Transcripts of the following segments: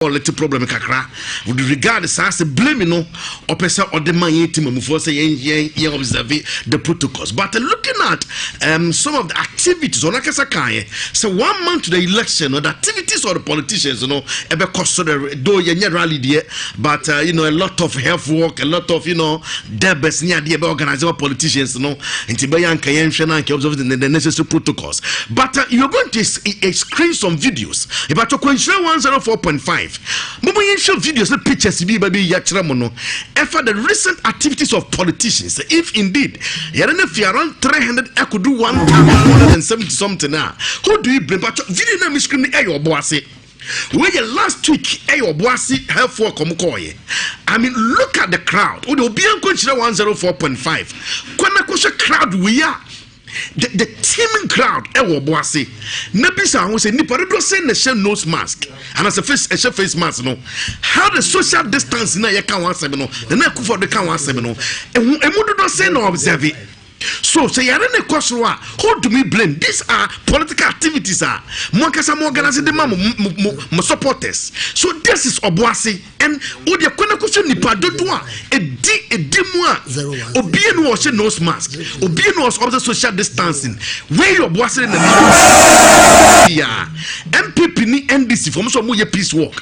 Little problem kakra with regard saa sɛ blame no ɔpɛ sɛ ɔde ma yɛn temamufoɔ sɛ yɛn yɛn yɛn observe the protocols, but looking at some of the activities, ɔno akasa kan yɛ sɛ one month to the election no, the activities of the politicians no ɛbɛkɔ so the though yɛnyɛ rally deɛ, but a lot of health work, a lot of durbars ne adeɛ bɛ organize for politicians no. Nti bɛyɛ anka yɛnhwɛ na anka observe the necessary protocols, but you're going to screen some videos. Ìbàtɔ Kwanhyira 104.5, mo mo yɛnhwɛ videos ne pictures bi ba bi yɛakyerɛ mo no ɛfa the recent activities of politicians. If indeed yɛrɛ ne fi around 300 ɛkodu 1170 something a, who do you blame? But video na mi screen ni ɛyɛ Ɔboase. Weyɛ last week, ɛyɛ Ɔboase health work ɔmo kɔɔyɛ. I mean, look at the crowd. O de obiara nkɔ Nhyira 104.5 kwana kɔhwɛ crowd wei a the teeming crowd ɛwɔ Ɔboase na bisa ho sɛ nipa dodoɔ sɛ na ɛhyɛ nose mask anaasɛ face ɛhyɛ face mask no, how the social distance na yɛka ho asɛm no, Nana Akufo de ka ho asɛm no, ɛho emu dodoɔ sɛ na observe. So sɛ yɛre ne kɔ soro a, who do we blame? These are political activities a mo ankasa mo organize de ma mo supporters. So this is Ɔboase, and o deɛ kɔnɛ kɔ so nipa dodoɔ a edi mu a obie no ɔhyɛ nose mask, obie no ɔhyɛ observe social distancing. Wei yɛ Ɔboase ne nana ya NPP ni NDC fɔm so ɔmo yɛ peace walk.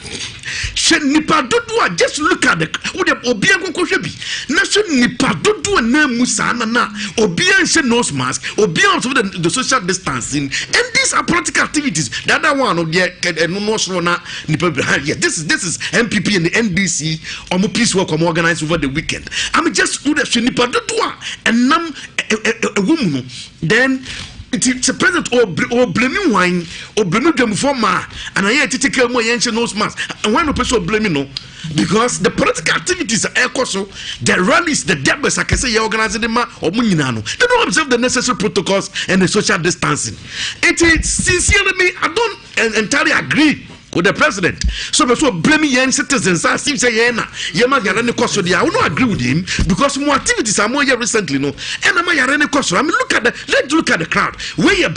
Hwɛ nipa dodoɔ a, just look at the, o deɛ obie nkɔkɔ hwɛ bi na hwɛ nipa dodoɔ nan mu saa na obia nhyɛ nose mask, obia observe the social distancing, and these are political activities. The other one no deɛ, ɛno no ɔsoro na nipa bi ha. Yeah, this is NPP and the NDC ɔmo peace walk ɔmo organize over the weekend. I mean, just wo de hwɛ nipa dodoɔ a ɛnam ɛwɔ mu no. Then nti sɛ president ɔblame wan? Ɔblame dwamufoɔ maa anayɛ tete kaa mu a yɛnhyɛ nose mask? Wan na ɔpɛ sɛ ɔblame no? Because the political activities a ɛkɔ so, the rallies, the durbars akɛsɛ yɛ organize de ma ɔmo nyinaa no, they don't observe the necessary protocols and the social distancing. Nti sincerely me, I don't entirely agree with the president so bɛ so blame yɛn citizens a sim sɛ yɛn na yɛn ma yàrá ne kɔ so deɛ, I will not agree with him, because mo activities a mo yɛ recently no ɛna ma yàrá ne kɔ so. I mean, look at the let's look at the crowd. Wey yɛ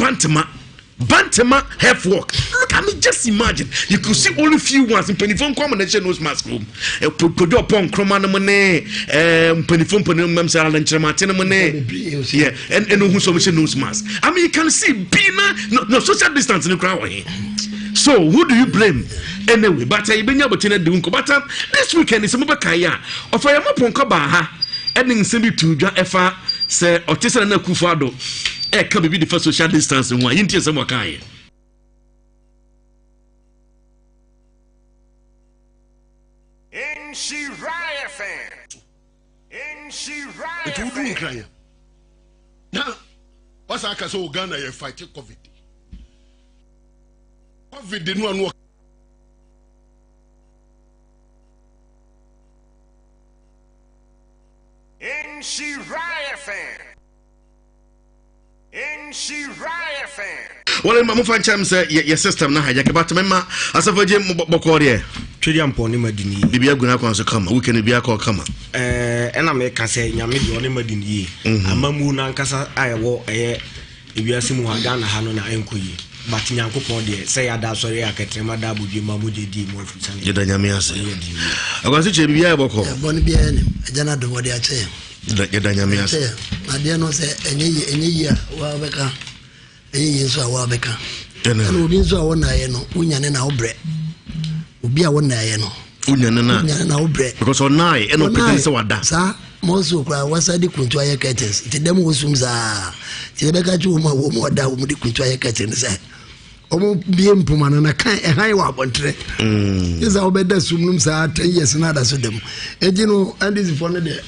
Bantama health work. Look at me, just imagine, you could see only few ones, mpanyinfoɔ nkɔ ama na ɛhyɛ nose mask wɔm. Kojú ɔpɔ nkrɔma no mu ne mpanyinfoɔ mmɛm sɛ alankyerɛmate no mu ne yeah, ɛna ohun sɛ ɔmo hyɛ nose mask. I mean, you can see bi na no social distance ne kora wɔ he. So who do you blame anyway? But yɛbɛnya abɔkye no adi nkɔ. But this weekend sɛ mobɛka yi a, ɔfa yɛ mɔpɔnkɔ baa ha ɛne nsɛm bi to dwa ɛfa sɛ ɔte sɛ Nana Akufo Addo ɛka biribi de fa social distance ho a yɛntie sɛm wɔkaeɛ. Nhyira FM. Nhyira Nti woduru FM. Nkran na wasa aka sɛ wɔ Ghana yɛ fight COVID no ano. Nhyira FM. Nhyira FM. Wɔle ma mofa nkyɛm sɛ yɛ system no hijack, but mema asafo gye bɔkɔɔ deɛ. Twedeɛ mpɔ ne ma di ne yie. Biribi agu no akwan so kama, weekend bi akɔ kama. Ɛna meka sɛ Nyame deɛ ɔne ma di ne yie. Amamuo no ankasa a ɛwɔ ɛyɛ ewiase mu ha, Ghana ha no na ɛnkɔ yie, but Nyankopɔn deɛ sɛ yɛada asɔre a kɛtrɛma da abodwe ma mogya die mu afiri sane. Yɛda Nyame ase. Ɔne yɛ di yie. Akwase kyerɛ biribiaa yɛ bɔkɔɔ. Bɔne biara nim agya no adom wɔde akyɛ yɛn. Yɛda Nyame ase. Kyɛ yɛn adeɛ no sɛ ɛnyɛ yie, ɛnyɛ yie a wɔabɛka, ɛnyɛ yie nso a wɔabɛka. Ɛna obi nso a wɔnaeɛ no wonyane na wobrɛ. Obi a wɔnaeɛ no wonyane no a wonyane na wobrɛ. Because ɔnae ɛna ɔpɛtɛn sɛ wada. Saa mɔso koraa wasa de kuntu ayɛ curtains, nti dɛm wɔ sum saa, nti yɛbɛka kye wɔn a wɔn mu ɔda wɔn de kuntu ayɛ curtain sɛ wɔn bie mpoma no na kan ɛhan wɔ abɔntere ne sɛ wɔbɛda sum nom saa 10 years na ada so dɛm. Eti no NDC foɔ no deɛ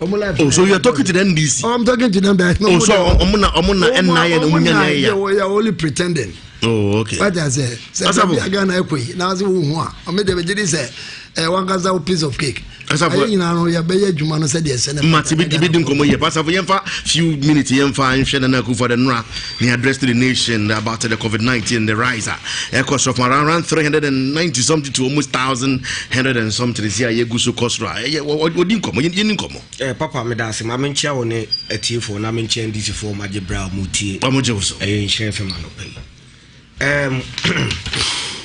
wɔn life. Oh, so you are talking to the NDC? Oh, I'm talking to them that. Oh, so ɔmo na ɛnna yɛ na ɔmo nya na ɛyɛ. They are only pretending. Oh, okay. Wati ase sɛ Asafo. ɛbi Ghana ɛkɔ yi na ase wo hu a, ɔmo de bɛ gye di sɛ ɛ wankasa wo piece of cake. Asafo. Ayɛ nyinaa no yɛbɛyɛ adwuma no sɛdeɛ ɛsɛ ne. Mate bi di nkɔmmɔ yɛ pasafo. Yɛmfa few minutes yɛmfa nhwɛ Nana Akufo de nora ne address to the nation about the COVID-19, the rise a ɛkɔ soro from around 390 something to almost 1100 and something si a yɛgu so kɔ soro a ɛyɛ ɔdi nkɔmmɔ, yɛni nkɔmmɔ. Papa, meda ase. Ma menkyia wo ne atiefoɔ na menkyia NDCfoɔ magye berɛ a ɔmotie. Ɔmo gye wo so. Ɛyɛ Nhyira FM anɔpa yi.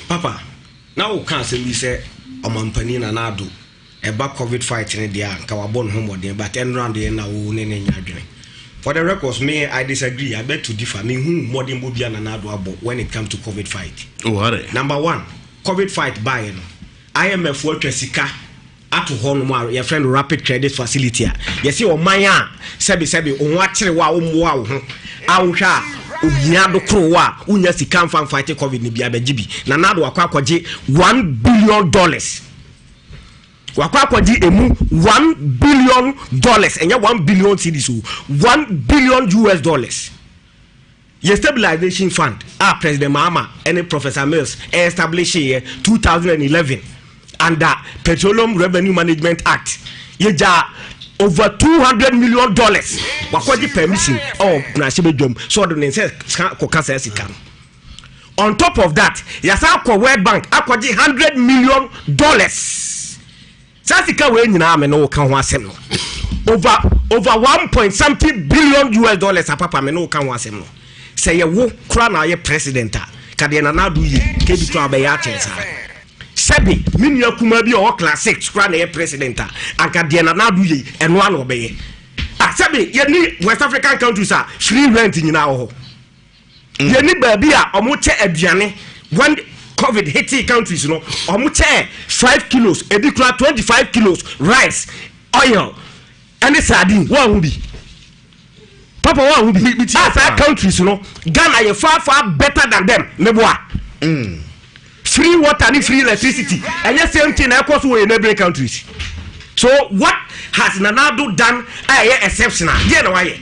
Papa. Na woka asɛm bi sɛ ɔmampanin Nana Addo ɛba covid fight no deɛ a, nka wabɔ ne ho mmɔden, but ɛnora deɛ na wo ne ne nyɛ adwene. For the records, me I disagree, I beg to differ. Menhu mmɔdenbɔ bi a Nana Addo abɔ when it comes to covid fight. Oh, are. Number one, covid fight baeɛ no, IMF foɔ atwa sika ato hɔ nom a yɛfrɛ no rapid credit facility a yɛse ɔman a sɛbesɛbe wo ho akyere wo a wommoa wo ho a wohwɛ a ohia do koro wo a wonya sika mfa mfight covid no bi abɛgye bi. Nana Addo akɔ akɔgye $1 billion, wakɔ akɔgye emu $1 billion, ɛnyɛ 1 billion cedis o, US$1 billion. Yɛ stabilization fund a President Mahama ɛne Professor Mills establish yɛ 2011 under Petroleum Revenue Management Act, yɛgya over $200 million. Wakɔgye permission ɛwɔ mmarahyɛbadwam so ɔde ne nsa kɔka saa sika no. On top of that, yasa akɔ World Bank akɔgye $100 million. Saa sika wei nyinaa me ne wo ka ho asɛm no, over one point something billion US dollars apapa me ne wo ka ho asɛm no, sɛ yɛ wo kora na ayɛ president a, kadeɛ Nana Addo yie kebi kora bɛyɛ akyɛn saa. Sɛbi me nua kumaa bi a ɔwɔ class six kora na ɛyɛ president a, anka deɛ Nana Addo yie ɛno ano ɔbɛyɛ a. Sɛbi yɛni West African countries a free rent nyinaa wɔ hɔ, yɛni baabi a ɔmo kyɛ aduane. When COVID hit countries no, ɔmo kyɛ 5 kilos, ebi kura 25 kilos rice, oil ɛne sardine. Wɔn ahu bi, papa, wɔn ahu bi a saa countries no, Ghana yɛ far far better than them. Meboa? Free water ni free electricity, ɛnyɛ same thing na ɛkɔ so wɔ yɛn neighboring countries. So what has Nana Addo done a ɛyɛ exceptional deɛ na wayɛ?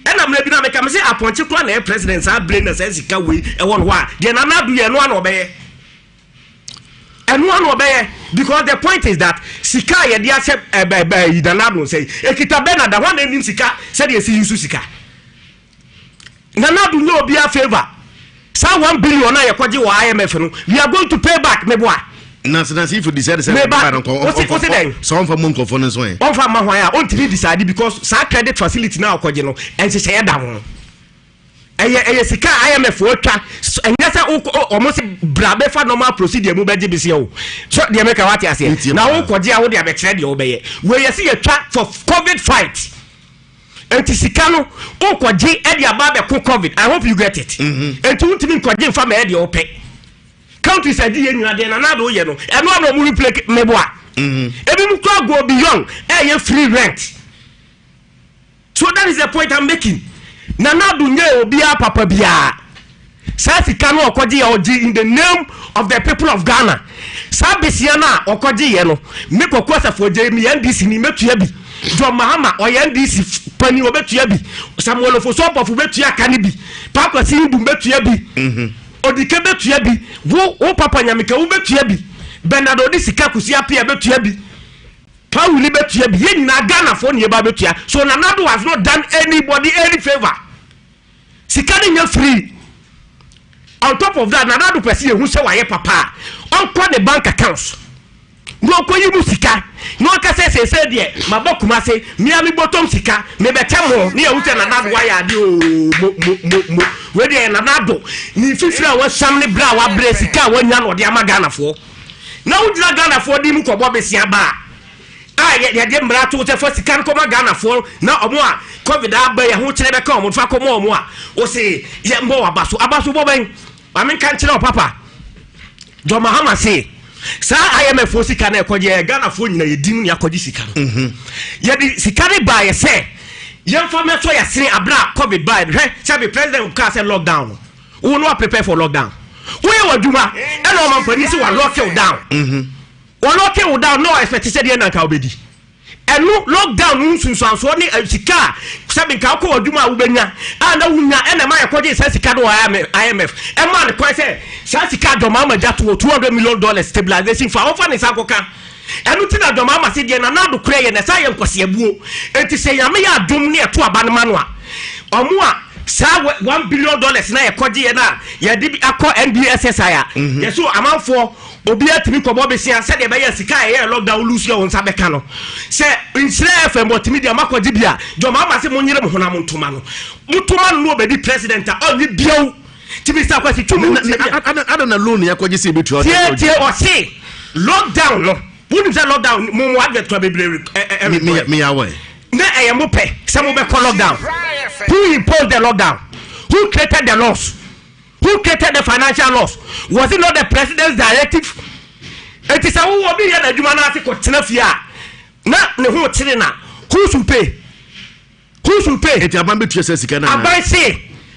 Ɛna mmerɛ bi na meka me sɛ apɔnkye kora na ɛyɛ president saa bere na saa sika wei ɛwɔ no hɔ a, deɛ Nana Addo yɛ, ɛno ana ɔbɛyɛ, ɛno ana ɔbɛyɛ, because the point is that sika a yɛde ahyɛ ɛbɛ ɛbɛ yi Nana Addo nsa yi ekita bɛɛ na da hɔ na enim sika sɛdeɛ esi yi so sika. Nana Addo nyɛ obiara favour. Saa 1 billion a yɛkɔgye wɔ IMF no, we are going to pay back. Meboa? Na if you decide sɛ Meba. Wosi dɛn? Sɛ ɔmfa mu nkurɔfoɔ no nso ɛ. Ɔnfa ma hwan a ɔntumi decide, because saa credit facility na ɔkɔgye no, ɛnhyehyɛeɛ da ho. Ɛyɛ sika a IMF wɔtwa, ɛnyɛ sɛ ɔmo sɛ bra bɛfa normal procedure mu bɛgye besia o. So deɛ meka, wate aseɛ? Ntie na paa. Wokɔgye a, wode abɛkyerɛ deɛ wobɛyɛ. Wei yɛ sɛ yɛtwa for COVID fight, nti sika no wokɔgye ɛde aba abɛko COVID. I hope you get it. Nti wontumi nkɔgye nfa ma ɛyɛ deɛ wopɛ. Countries adi yɛ nyina deɛ Nana Addo yɛ no, ɛno ana ɔmo replay. Meboa? Ebi mu kura go beyond, ɛyɛ free rent. So that is the point I'm making. Nana Addo nyɛ obiara papa biara. Saa sika no ɔkɔgye yɛ, ɔgye in the name of the people of Ghana. Saa besia no a ɔkɔgye yɛ no, me Kɔkɔ Asafo gye mi NDC ni mɛtua bi, John Mahama ɔyɛ NDC panyin ɔbɛtua bi, Samuel Ofosu Ampofo bɛtua ka ne bi, Paakwasi Ndum bɛtua bi, Odike bɛtua bi, wo papa Nyamika wo bɛtua bi, Bernard ɔde sika Kusi Apia bɛtua bi, Pawuli bɛtua bi. Yɛn nyinaa Ghanafoɔ ne yɛba bɛtua. So Nana Addo has not done anybody any favour. Sika ne nyɛ free. On top of that, Nana Addo pɛ sɛ yɛhu sɛ wayɛ papa a, ɔnkɔ ne bank accounts na ɔnkɔyi mu sika na ɔnka sɛ seesei deɛ maba Kumase, mea me bɔtɔm sika mebɛkyɛ mo ne yɛhu sɛ Nana Addo wayɛ ade oo. Mo mo mo mo wei deɛ yɛ Nana Addo ne mfifiri a wasam ne berɛ a wabrɛ, sika a wanya na ɔde ama Ghanafoɔ, na wogyina Ghanafoɔ de mu kɔbɔ besia ba a yɛde mmara to sɛ fa sika no kɔma Ghanafoɔ na ɔmo a COVID aba yɛ ho kyerɛ bɛka ɔmo, fa kɔma ɔmo a wose yɛ mbɔ waba so, aba so bɔ bɛn. Maame, nka nkyerɛ wo papa, John Mahama se saa IMF foɔ sika no ɛkɔgye yɛ Ghanafoɔ nyina yɛdi mu ne akɔgye sika no. Yɛde sika no baayɛ sɛ yɛmfa mɛsɔ yɛsene aberɛ a COVID baeɛ. Hwɛ, sɛbe president kaa sɛ lockdown no, wo no wa prepare for lockdown, woyɛ w'adwuma ɛna ɔmampani sɛ wa lock you down, wa lock you down na ɔexpect sɛ deɛ nanka wobɛdi. Ɛno lockdown no nsunsuansoɔ ne sika a sɛbi nka wokɔ w'adwuma a wobɛnya a na wonya, ɛna ɛma yɛkɔgye saa sika no wɔ IMF. Ɛma ne kwan sɛ saa sika a John Mahama gya to wɔ, $200 million stabilization fund, ɔmfa ne nsa nkɔka. Ɛno ti na John Mahama se deɛ Nana Addo korɛ yɛ na ɛsa yɛ nkwaseabuo. Enti sɛ Nyame yɛ adom ne ɛto aba no ma no a, ɔmo a saa $1 billion na yɛkɔgye yɛ no a yɛde bi akɔ NBSSI a yɛso amanfoɔ obiara tumi kɔbɔ besia sɛdeɛ ɛbɛyɛ sika a ɛyɛ lockdown lusu a wɔn nsa bɛka no, sɛ Nhyira FM ɔtumi deɛ makɔgye bi a, John Mahama se monyere mo ho na mo ntoma no, motoma no na ɔbɛdi president a, ɔnye bio. Ti Mr Kwasi Twum Na- na- ada ada na loan yɛ kɔgye sɛ ebetua. Tie, tie, ɔse lockdown no, wonim sɛ lockdown mo advert kora bebree ɛ Me me awɛ. Na ɛyɛ mo pɛ sɛ mobɛkɔ lockdown. Who imposed the lockdown? Who created the laws? Who created the financial laws? Was it not the president's directive? Eti sɛ wowɔ bi yɛ n'adwuma no ase kɔtena fie a na ne ho kyere na who should pay? Who should pay? Eti aban bɛtua sɛ sika no anaa?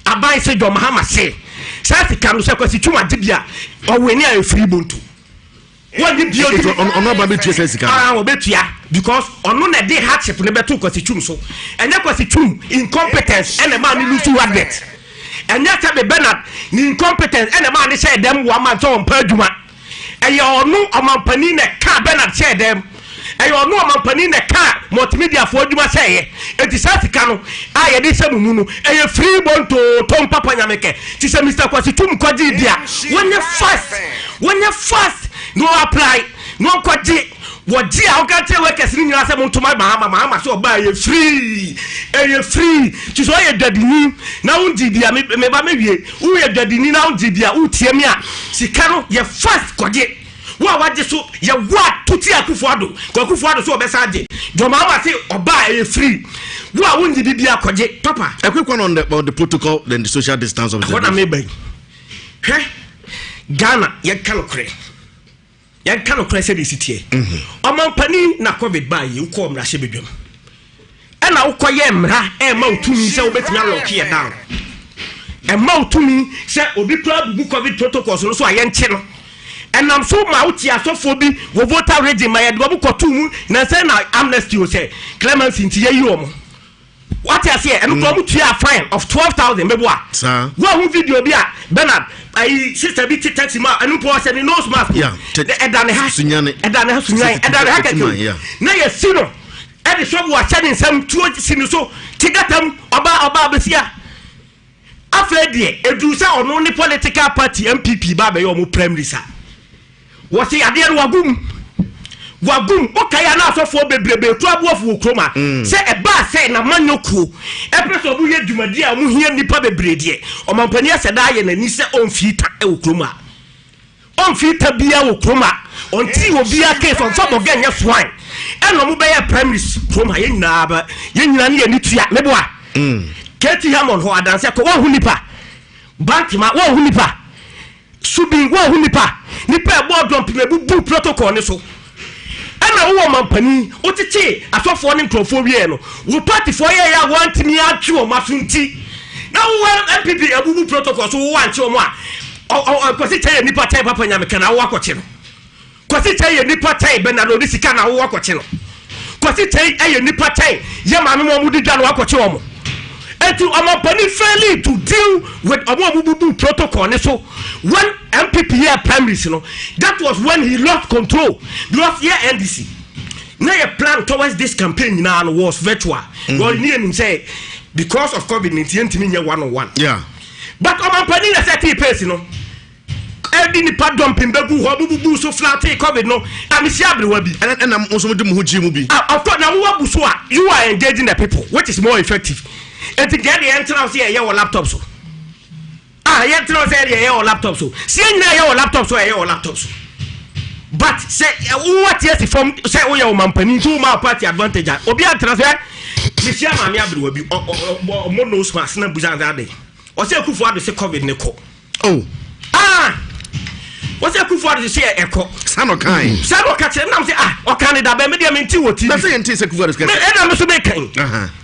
Aban se John Mahama se saa sika no sɛ Kwasi Twum agye bi a ɔwɔ ani a ɛfiri bonto wɔnye bio. Eti ɔno aban bɛtua sɛ sika no? Ah, ɔbɛtua because ɔno na ɛde hardship no bɛto Kwasi Twum so. Ɛnyɛ Kwasi Twum incompetence ɛna ɛmaa ne lose advert. Ɛnyɛ sɛ me Bernard ne incompetence ɛna ɛmaa ne hyɛ dɛm wɔ ama sɛ ɔmpa adwuma. Ɛyɛ ɔno ɔmampanin na ɛka Bernard hyɛ dɛm. Ɛyɛ ɔno ɔmampanin na ɛka multimediafoɔ adwuma sɛɛyɛ. Eti saa sika no a yɛde hyɛ mo mu no ɛyɛ free bontotom papa nyamekɛ. Ti sɛ Mr Kwasi Twum kɔgye di a, wɔnyɛ fast na ɔ apply na ɔnkɔgye. Wɔgye a, ɔka kyerɛ workers no nyinaa sɛ montoma Mahama. Mahama sɛ ɔbaa ɛyɛ free, ɛyɛ free. Ti sɛ ɔyɛ dwadini na wongye bi a, meba mewie, woyɛ dwadini na wongye bi a, wotie me a, sika no yɛ fast kɔgye. Wo a wagye so yɛ wo a tuti Akufo Addo kɔ Akufo Addo so ɔbɛsa agye. John Mahama se ɔbaa ɛyɛ free. Wo a wongye bi bia kɔgye papa. A quick one on the protocol then the social distance Ɛhɔ na observation. meba yi. Hwɛ, Ghana, yɛnka nokorɛ, yɛnka nokorɛ sɛdeɛ ɛsi teɛ. Ɔmampanin na COVID baa yi, wokɔɔ mmarahyɛ badwam ɛna wokɔyɛ mmara ɛma wo tumi sɛ wobɛtumi alock yɛ down, ɛma wo tumi sɛ obi koraa bubu COVID protocols no so a yɛnkye no. Ɛnam so ma wote asɔfoɔ bi wɔ Volta Region ma yɛde wɔn kɔtoo mu nansɛ na amnesty o sɛ clemency nti yɛyi wɔn. Wate aseɛ? Ɛno koraa wɔn tua fine of 12,000 meboa. Saa. Woahu video bi a Bernard ayi, sister bi te taxi mu a ɛno mpo ɔhyɛ ne nose mask o. Ɛda ne ha. Sunyane. Ɛda ne ha Sunyane, ɛda ne ha kɛkɛ o. Na yɛsi no ɛde sɔbo ahyɛ ne nsam, tuo si ne so te gata mu, ɔbaa besia. Afei deɛ eduru sɛ ɔno ne political party NPP ba abɛyɛ ɔmo primaries a, wɔsi adeɛ no wagum wagum. Wokae a, na asɔfoɔ bebrebe tu aboɔfo wɔ kurom a sɛ ɛbaa sɛ n'amanyɔ kuo ɛpɛ sɛ ɔmo yɛ dwumadi a ɔmo hia nnipa bebree deɛ, ɔmampanin asɛ daa yɛ n'ani sɛ ɔmfii ta ɛwɔ kurom a ɔmfii ta bia wɔ kurom a ɔnti obiara case ɔmfa bɔgɛ nyɛ swine. Ɛna ɔmo bɛyɛ primaries kurom ha, yɛn nyinaa bɛ yɛn nyinaa ne yɛn ni tua meboa. KT Hammond hɔ adanse akɔ, wɔn ho nipa Bantama, wɔn ho nipa Subi, wɔn ho nipa ɛbɔ dɔmpem ebubu protocol ne so. Ɛna wowɔ mampanin wotete asɔfoɔ ne nkurɔfoɔ wie no, wo partyfoɔ yɛ yɛ a wɔntumi atwe wɔn aso nti na wowɔ NPP abubu protocol so, wowɔ ankye wɔn a ɔ ɔ Kwasi Kyɛ yɛ nipa kyɛn papa nyameka na wowɔ akɔkye no. Kwasi Kyɛn yɛ nipa kyɛn bɛna na ɔde sika na wowɔ akɔkye no. Kwasi Kyɛn yɛ nipa kyɛn yɛ maame mu ɔmo di dwa na wakɔkye wɔn. Eti ɔmampanin fairly to deal with ɔmo a ɔmo bubu protocol ne so when NPP yɛ primaries no, that was when he lost control because yɛ NDC na yɛ plan towards this campaign nyinaa no was virtual. Wɔn ni yɛ nim sɛ because of COVID nti yɛntumi nyɛ one on one. But ɔmampanin na sɛ tii pace no ɛdi nipa dɔmpem bɛgu hɔ bububu so flout COVID no amesi aberewa bi. Ɛna mo nso mo de mo ho gye mu bi. Ah, of course, na wo abu so a you are engaging the people, which is more effective. Eti nka ɛde yɛn tena sɛ yɛyɛ wɔ laptop so, ah, yɛn tena sɛ yɛde yɛyɛ wɔ laptop so, si yɛn nyinaa yɛ wɔ laptop so, yɛyɛ wɔ laptop so. But sɛ wowɔ te asi fam sɛ woyɛ ɔmampanin nti woma party advantage a, obi atena sɛ mehyia maame aberewa bi ɔmo nose mask na busa nsa ade, ɔsɛ Akufo Addo sɛ COVID ne kɔ. Oh. Ah, wɔsɛ Akufo Addo sɛ ɛkɔ. Sa na ɔkan. Sɛ na ɔka kyerɛ nam sɛ, ah, ɔka ne dabɛ, me deɛ mente wɔ TV. Na sɛ yɛn ti sɛ Akufo Addo sɛ. Ɛna me so mekan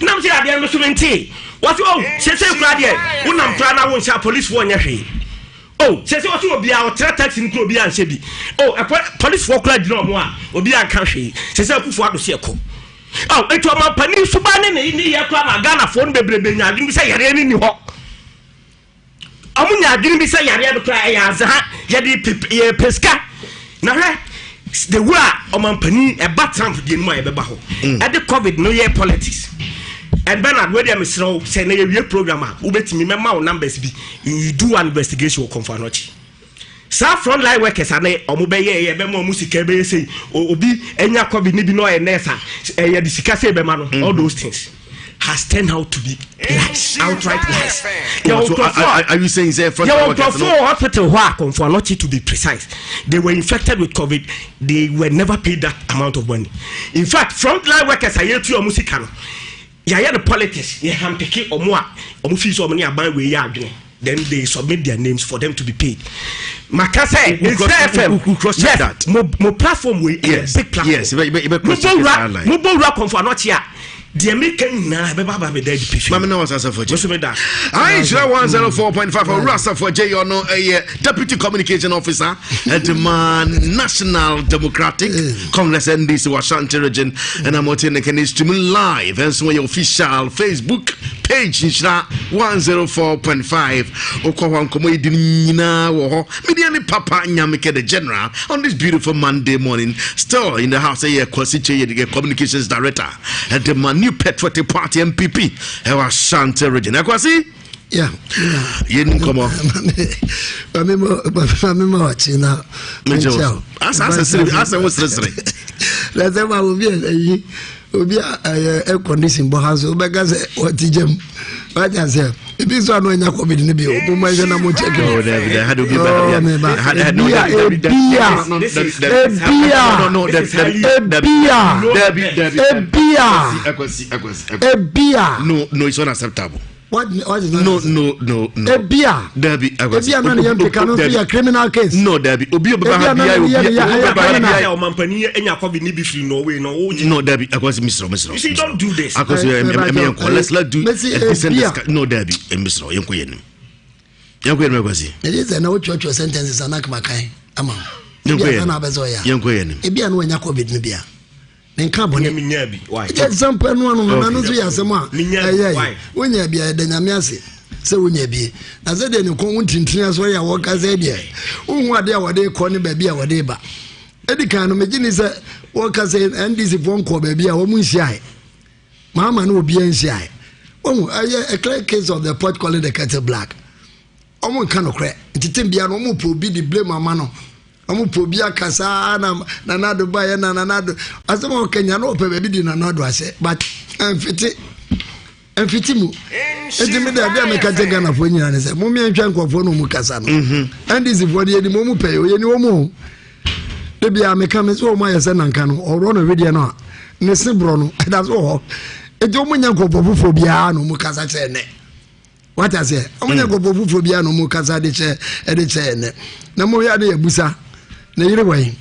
nam sɛ adeɛ me so mente. Wɔsɛ oh, sɛsɛ kura deɛ wonam kura na wonhyɛ a policefoɔ nyɛ hwee. Oh, sɛsɛ wɔsɛ obiara ɔtena taxi no kura obiara nhyɛ bi. Oh, ɛpɔ policefoɔ kura gyina ɔmo a obiara nka hwee. Sɛsɛ Akufo Addo sɛ ɛkɔ. Oh, etu ɔmampanin suba ne ne yɛ kura ma Ghanafoɔ no bebrebe nya adwene bi sɛ yareɛ no ni hɔ. Ɔmo nya adwene bi sɛ yareɛ no koraa ɛyɛ adze ha yɛde yɛ pɛ sika. Na hwɛ the way a ɔmampanin ɛba Trump deɛ no mu a yɛbɛba hɔ ɛde COVID no yɛ politics. And Bernard, wei deɛ mesrɛ wo sɛ na yɛwie program a wobɛtumi mɛma wo numbers bi, you do an investigation wɔ Kɔmfo Anɔkye saa frontline workers ane ɔmo bɛyɛ yɛ bɛma ɔmo sika bɛyɛ sei, obi anya COVID ne bi na ɔyɛ nurse a ɛyɛ de sika sei bɛma no, all those things. has turned out to be lies, outright lies. Oh, so are you saying say front Yɛwɔ nkurɔfoɔ wɔ hospital hɔ a Komfo Anokye to be precise, they were infected with COVID, they were never paid that amount of money. In fact, frontline workers a yɛtua wɔn sika no, yɛayɛ no politics, yɛ hampeke wɔn a wɔn fi sɛ wɔn ne aban wei yɛ adwene. Then they submit their names for them to be paid. Maka sɛ Nhyira FM, yes, mo mo platform wei ɛyɛ big platform. Yes, ebe cross check sideline. Mo bɔ wura Komfo Anokye a, deɛ meka nyinaa ɛbɛba aba abɛda adi pefee. Maame na wasa asafo agye. Meso meda. Ayi nhyira 104.5 owura asafo agye yɛ ɔno ɛyɛ deputy communication officer ɛde ma National Democratic Congress NDC wɔ Ashanti region ɛna mo te ne kɛne streaming live ɛnso yɛ official Facebook page nhyira 104.5 wokɔ hɔ nkɔmmɔ yi di no nyinaa wɔ hɔ medeɛ ne papa Nyameke the general on this beautiful Monday morning. Still in the house ɛyɛ Kwasi Kyei yɛ communications director ɛde ma New Patriotic Party NPP ɛwɔ Ashanti region. Ɛkwasi yeah yɛni nkɔmmɔ. Mame ma wakye na menkyia asɛ wo seresere na sɛ ma obi ayi obi a ɛyɛ air condition bɔ ha so wobɛka sɛ ɔte gyam wagya sɛ ebi nso ano anya covid no bi o mo ma nhwɛ na mo check o ebia ebia ebia ebia ebia ebia no no it's unacceptable. What, what is not no no no no ebia dabi akwasi ebia na ne yɛn keka no nso yɛ criminal case no dabi obi obi ba ha bia obi obi ba ha bia ɔmampanin yɛ enya covid ni bi firi Norway na o no dabi akwasi misrɛ misrɛ you see don't do this akwasi ɛmi yɛn kɔ let's let's do a decent discussion no dabi misrɛ yɛn kɔ yɛn nim yɛn kɔ yɛn nim akwasi. Ɛdi sɛ na o twɛtwɛ sentences anakama kan ama yɛn kɔ yɛn nim yɛn kɔ yɛn nim ebia na wɔnya covid no bia. Menka bɔne. Menyaa bi. Why? Ɛkyɛ sɛ mpɛ no ano no, na no nso yɛ asɛm a ɛyɛ yi. Wonya bi a, ɛda Nyame ase sɛ wonya bi. Na sɛdeɛ ne kɔn ho ntintini asɔre a wɔka sɛ deɛ, wohu adeɛ a wɔde kɔ ne baabi a wɔde ba. Edi kan no, megye ni sɛ wɔka sɛ NDC foɔ nkɔɔ baabi a wɔn nhyiae. Mahama ne obiara nhyiae. Wɔhu, ɛyɛ a clear case of the pot calling the kettle black. Wɔn nka nokorɛ. Ntetem biara no, wɔn pɛ obi de blame ama no. Wɔn pɛ obi aka saa na Nana Addo baeɛ na Nana Addo asɛm a ɔka nyinaa na ɔpɛ baabi di Nana Addo ahyɛ but ɛnfiti ɛnfiti mu. Eti mi de adeɛ a meka kyɛ Ghanafoɔ nyinaa ne sɛ mo mmea nhwɛ nkurɔfoɔ na wɔn kasa no. NDC foɔ de yɛnim wɔn pɛ yɛ yɛni wɔn o. De bia meka me sɛ wɔn ayɛ sɛ nanka no ɔworɔ no wedeɛ no a ne se borɔ no ɛda so wɔ hɔ. Eti wɔn nyɛ nkurɔfoɔ foforɔ biara na wɔn kasa kyerɛ nnɛ. Wate aseɛ? Ɔmo nyɛ nkurɔfoɔ foforɔ biara na ɔmo kasa de kyɛ ɛde kyɛ yɛn nɛ. Na mo yɛ ade yɛ busa. Ne yere wɔ he?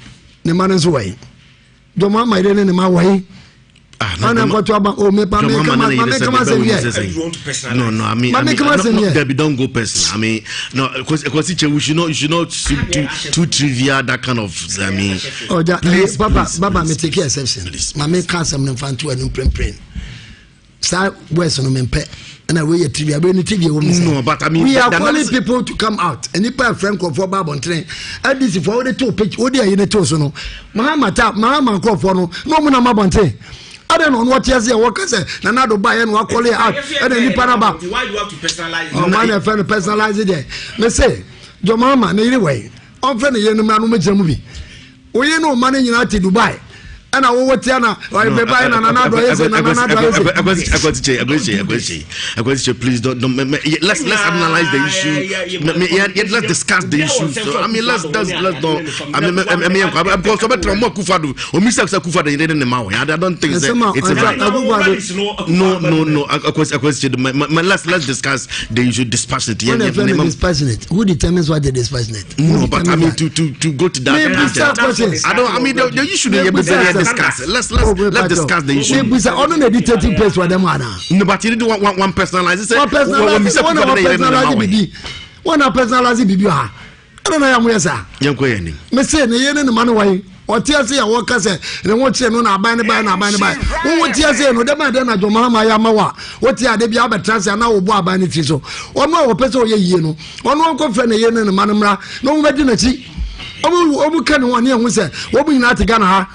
Ne mma no nso wɔ he? Dwɔmo ama yere ne ne mma wɔ he? Ah, Ana nkɔto aba o me pa me kama ma me kama sɛ wiɛ. No, no, I mean, ma me kama sɛ wiɛ. Debbie, don't go personal. I mean, no, because you should not, you should not too, too, too trivial that kind of. I mean, oh, please, Papa, please, Baba, please, me take exception. Please, Ma me ka asɛm no mfa nto anum prempren. Saa words no mempɛ. Ɛna wei yɛ trivia, wei ne trivia wɔ mu sɛ. No, but I mean, we are calling people to come out. Nipa efrɛ nkurɔfoɔ ba abɔntene. NDC foɔ wode to pitch, wode ayi ne to so no. Mahama ta, Mahama nkurɔfoɔ no, na wɔn nam abɔntene. Adɛn na ɔno ɔte ase a wɔka sɛ Nana Addo ba yɛ na wakɔle out ɛna nipa no aba. Ɔmo na ɛfɛ no personalize deɛ. Me se, John Mahama ne yere wɔ yi, ɔmfrɛ ne yere no mmra no ɔmmɛgyina mu bi. Wo yere ne wo mma no nyinaa te Dubai ɛna wowɔ tia na bɛba ɛna nana adɔ ayɛ sɛ nana adɔ ayɛ sɛ. Akwasi Akwasi Akwasi Akwasi please don't, don't me, me, let's let's analyze the issue. Me, yeah, yeah, let's discuss the issue. So, I mean let's let's let's not. I mean I mean because so better mo Akufo-Addo o mi sɛ Akufo-Addo yere ne ma wo. I don't think say it's right. No no no Akwasi Akwasi let's let's discuss the issue dispassionate. Yeah, yeah, dispassionate. Who determines what is dispassionate? No, but I mean to go to that. I don't. I mean the issue they discuss. Let's let's oh, let's discuss the issue. Ebusa ɔno na dictating place wɔ dɛm ana. No, but you do one one personalize. One personalize. One na personalize bibi. One na personalize bibi ha. Ɛna na yɛ mo yɛ sa. Yɛn kɔ yɛn ni. Mese ne yɛ ne ne ma ne wa yi. Ɔte ase yɛ wɔka sɛ ne ho kyerɛ no na aban ne ban na aban ne ban. Wo te ase no dɛm adɛn na dwɔma ama yɛ ama wa. Wote ade bi abɛtra ase anaa wɔbɔ aban ne tiri so. Ɔno a wɔpɛ sɛ ɔyɛ yie no, ɔno ɔnkɔfrɛ ne yere ne ne ma no mmra na wɔn bɛdi n'akyi. Wɔn wɔn ka ne ho a ne yɛn ho sɛ wɔn nyinaa te Ghana ha.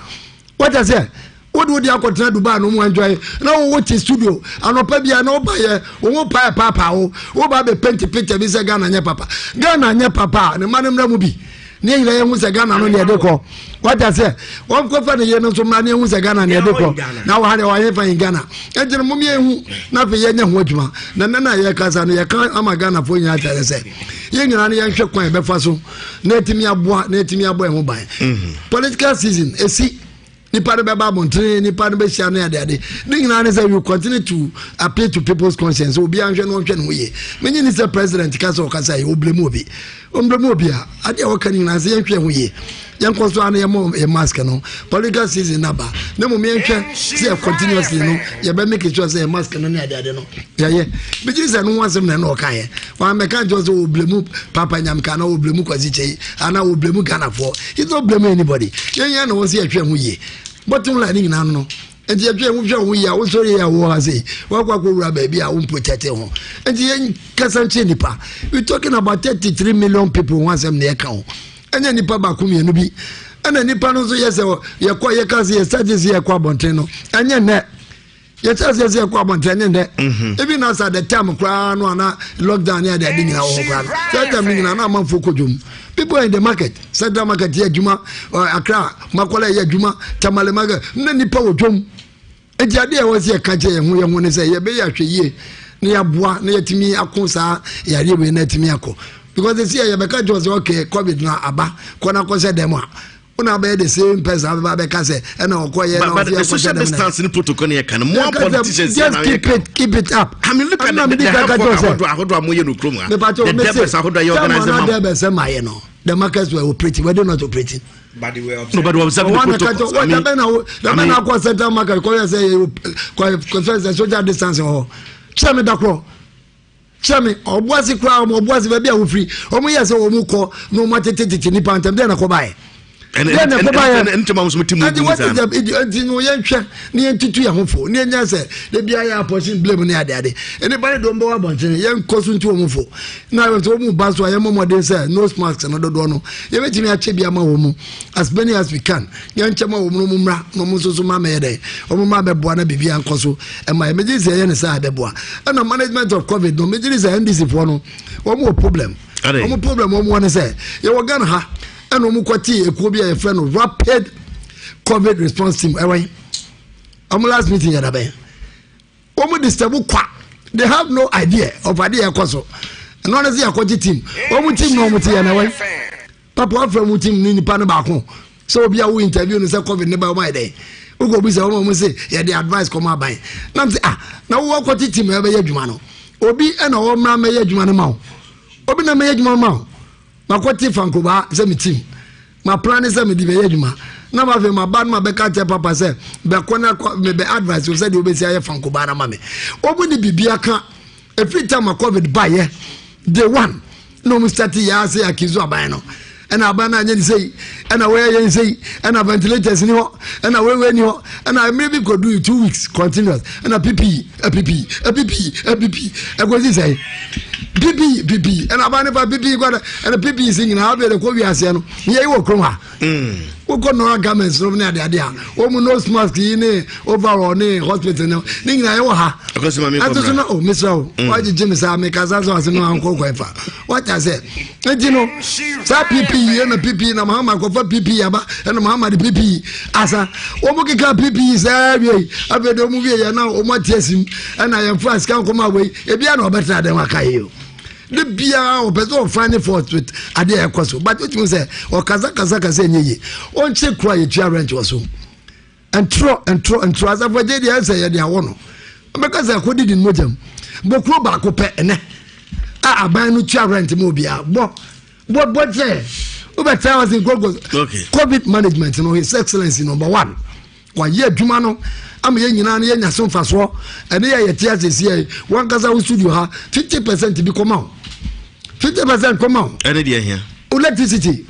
Wɔte aseɛ wode wode akɔtena Dubai no mu enjoy na wo te studio anɔpa bia na woba yɛ wo ho pae paapaa wo woba bɛ paint picture bi sɛ Ghana nyɛ papa. Ghana nyɛ papa a ne mma no mmra mu bi. Ne yɛn nyinaa yɛhu sɛ Ghana no ne ɛde kɔ. Wate aseɛ? Wɔnkɔfa ne yere no nso mmra ne yɛhu sɛ Ghana ne ɛde kɔ. Na wɔ ha deɛ wɔayɛ fa in Ghana. Enti no mom yɛnhu na afei yɛnyɛ ho adwuma. Na nnɛ no a yɛkasa no yɛka ama Ghanafoɔ nyinaa kyerɛ sɛ yɛn nyinaa no yɛnhwɛ kwan yɛbɛfa so na yɛtumi aboa na yɛtumi abɔ yɛn ho ban. Political season ɛsi nipa no bɛba abɔntene nipa no bɛhyia no adeade ne nyinaa ne sɛ you continue to appeal to people's conscience obiara nhwɛ no ɔnhwɛ ne ho yie menye ne sɛ president ka sɛ ɔkasa yi ɔblame obi ɔmblame obi a adeɛ a wɔka no nyinaa sɛ yɛnhwɛ ho yie yɛnkɔ so a na yɛmmɔ yɛ mask no political season no aba na mmom yɛnhwɛ sɛ yɛ continuously no yɛbɛ make sure sɛ yɛ mask no ne adeade no yɛyɛ megye sɛ no ho asɛm na ɛna ɔkaeɛ wɔamɛka nkyerɛ sɛ ɔblame papa nyamka na ɔblame kwasi kyei anaa ɔblame ghanafoɔ. He's not blaming anybody. Yɛn yɛn na wɔn sɛ yɛhwɛ ho yie. Bottom line ne nyinaa no nti yɛhwɛ ho hwɛ ho yie a wosɔre yie a wɔ ha sei wakɔ akɔwura baabi a wɔn protect ho. Nti yɛn kasa nkyɛn nipa. We talking about 33 million people ho asɛm na yɛka ho. Ɛnyɛ nipa baako mmienu bi. Ɛna nipa no nso yɛ sɛ yɛkɔ yɛka sɛ yɛ start sɛ yɛkɔ abɔnten no ɛnyɛ nnɛ. Yɛhyɛ aseɛ sɛ yɛkɔ abɔnten ne ndɛ mhm. Even as at the time koraa no ana lockdown ne ade ade nyinaa wɔ hɔ koraa no saa time no nyinaa na amanfoɔ kɔ dwom. People are in the market, central market yɛ adwuma, Accra Makola yɛ adwuma, Tamale market na nipa wɔ dwom. Nti adeɛ a ɛwɔ sɛ yɛka kyerɛ yɛn ho yɛn ho ne sɛ yɛbɛyɛ ahwɛ yie na yɛaboa na yɛatumi ako saa yareɛ wei na atumi akɔ, because ɛsi a yɛbɛka kyerɛ sɛ okay, COVID na aba, kɔ na kɔhyɛ dɛm a wona bɛyɛ the same person abɛba bɛka sɛ ɛna ɔkɔ yɛ na ɔfi akɔhyɛ social distance ni protocol ni yɛ kan more politicians just keep it, keep it up. I mean, look at the health work ahodoɔ ahodoɔ a mo yɛ no kurom ha, the debes ahodoɔ yɛ organize ma mo debes ma yɛ no, the markets were operating, were they not operating? But they were observing. No, but they were observing the protocols. I mean, I mean, akɔ central market kɔ yɛ sɛ kɔ kɔ sɛ social distance wɔ hɔ kyerɛ mi dakorɔ kyerɛ me ɔboase koraa wɔn ɔboase baabi a wofiri wɔn yɛ sɛ wɔn kɔ na wɔn atetetete nipa ntɛm deɛ na kɔ baeɛ deɛ na kɔ baeɛ ɛnti wɔn ti sɛ ɛnti no yɛn hwɛ ne yɛn tutu yɛn ho fo ne yɛn nyɛ sɛ ebi ayɛ apɔsin blame ne ade ade nipa ne dɔm bɔ wɔ abɔnten yɛn kɔ so ntu wɔn fo na yɛn sɛ wɔn ba so a yɛn mɔ mɔden sɛ nose mask no dodoɔ no yɛbɛtumi akyɛ bi ama wɔn mu as many as we can. Yɛnkyɛ ma wɔn no wɔn mmra na wɔn nso so ma mɛyɛ dɛ wɔn mma bɛboa na biribi ankɔ so ɛma yɛ. Megye sɛ ɛyɛ ne saa ɛbɛboa. Ɛna management of covid no, megye sɛ NDC foɔ no wɔn wɔ problem. Wɔn problem wɔn wɔ ne sɛ yɛwɔ Ghana ha ɛna wɔn kɔ te ekuo bi a yɛfrɛ no rapid covid response team. Ɛwɛn wɔn last meeting yɛ dabɛn wɔn disturb kwa. They have no idea of adeɛ ɛkɔ so. Ɛno ne sɛ yɛakɔgye team, wɔn team na wɔn te yɛ na ɛwɛn. Papa wafrɛ mu team ne nipa no baako sɛ obi a wo interview no sɛ covid ne ba wɔn ayɛ dɛn wokɔ obi sɛ wɔn a wɔn se yɛde advice kɔma aban nam sɛ ah na wowɔ kɔte team a ɛbɛyɛ adwuma no obi ɛna wɔn mmra mɛyɛ adwuma no ma wo obi na mɛyɛ adwuma ma wo makɔte fankobaa sɛ me team ma plan ne sɛ mede bɛyɛ adwuma na ma afei ma ba no ma bɛka kyerɛ papa sɛ bɛkɔ na kɔ mebɛ advice wo sɛ deɛ wobɛsi ayɛ fankobaa no ma me wɔn ne biribi aka. Ɛfiri time a covid baeɛ day one na wɔn start yɛ ase accuse aban no ɛna aban no anyɛ ne sei ɛna wɔyɛ yɛn sei ɛna ventilators ni hɔ ɛna weiwei ni hɔ ɛna mmerɛ bi kɔdu 2 weeks continuous ɛna ppe ppe ppe ppe ɛkɔsi sɛn ppe ppe ɛna aban no fa ppe kɔ ɛna ppe si nyinaa afei de kɔ wiaseɛ no yɛyi wɔ kurom ha. Wokɔ nora garments nom ne adeade a wɔn nose mask yi ne overall ne hospital no ne nyinaa yɛwɔ ha. Ɛto so na o mesrɛ wo wagyegye me saa mekasa sɛ ase no ankɔ kwan fa wata sɛ nti no saa pp yi ɛna pp na mahama kɔfa pp aba ɛna mahama de pp asa wɔn keka pp saa wie yi afei de wɔn wie yɛ na wɔn ate asim ɛna yɛn fa sika nkɔma wei ebi a na ɔbɛtena dɛm aka yi o. De biara ɔpɛ sɛ ɔfa ne fault with adeɛ a ɛkɔ so, but wotumi sɛ ɔkasa kasa kasa ɛnyɛ yie. Ɔnkyɛ kuro a yɛtua rent wɔ so. Ntorɔ ntorɔ ntorɔ asafo agye deɛ ɛsɛ yɛde awɔ no bɛka sɛ akɔdidi no mogya mu. Bɔ kuro baako pɛ ɛnɛ a aban no tua rent ma obiara. Bɔ bɔ bɔ kyɛ wobɛtena hɔ se nkɔkɔ covid management no, his excellency number one wayɛ adwuma no ama yɛn nyinaa no yɛnya so mfasoɔ. Ɛne yɛ yɛte asɛsi yɛ wankasa wo studio ha 50% bi kɔma wo, 50% kɔma wo. Ɛne deɛ hia electricity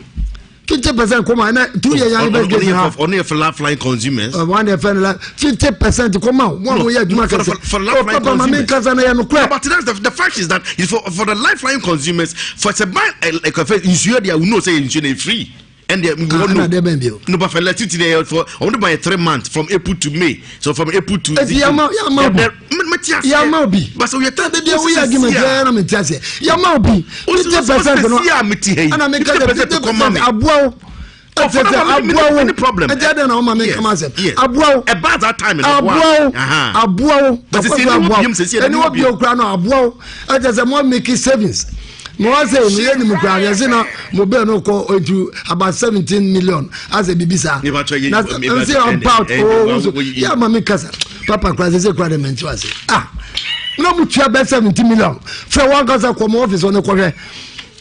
50% kɔma ɛnɛ 2 years yɛn bɛ gye ha. Ɔno yɛ for lifeline consumers. Wɔn yɛ fɛn la 50% kɔma wo mo a mo yɛ adwuma kɛse. For lifeline consumers. Papa maame nkasa na yɛ no korɛ. But that's the fact is that for the lifeline consumers for sɛ ban ɛkɔfɛ nsuo deɛ we know say nsuo na free. And the, Ah, no, ɛna deɛ bɛn bio? No, but for electricity they for only by 3 months from April to May. So from April to Eti yama obi. Yama obi. But so you tell Dabi a woyɛ argument yɛ na mente aseɛ. Yama obi. 50% no. Ɛna meka sɛ 50% aboa wo. Oh, Ɛkyɛ sɛ aboa wo. Any problem. Ɛnti adɛn na woma menka m'asɛm? Aboa wo. About that time. Aboa wo. Aboa wo. But sisi Akɔso ɛni aboa wɔ wo. biom sisi Ɛni wɔ bio koraa no aboa wo. Ɛkyɛ sɛ mo make savings. Mo wa sɛ no yɛ nimu koraa yɛ sɛ na mo bɛɛ no kɔ into about 17 million asɛ bibi saa. Mepa kyɛ, Na mepa sɛ kyɛ, about oh nso wo yɛ ama mi kasa papa koraa sɛ koraa de mɛnti wa se, ah, na mo tua bɛ 70 million fɛ wɔn kasa kɔ mo office wɔn kɔhwɛ.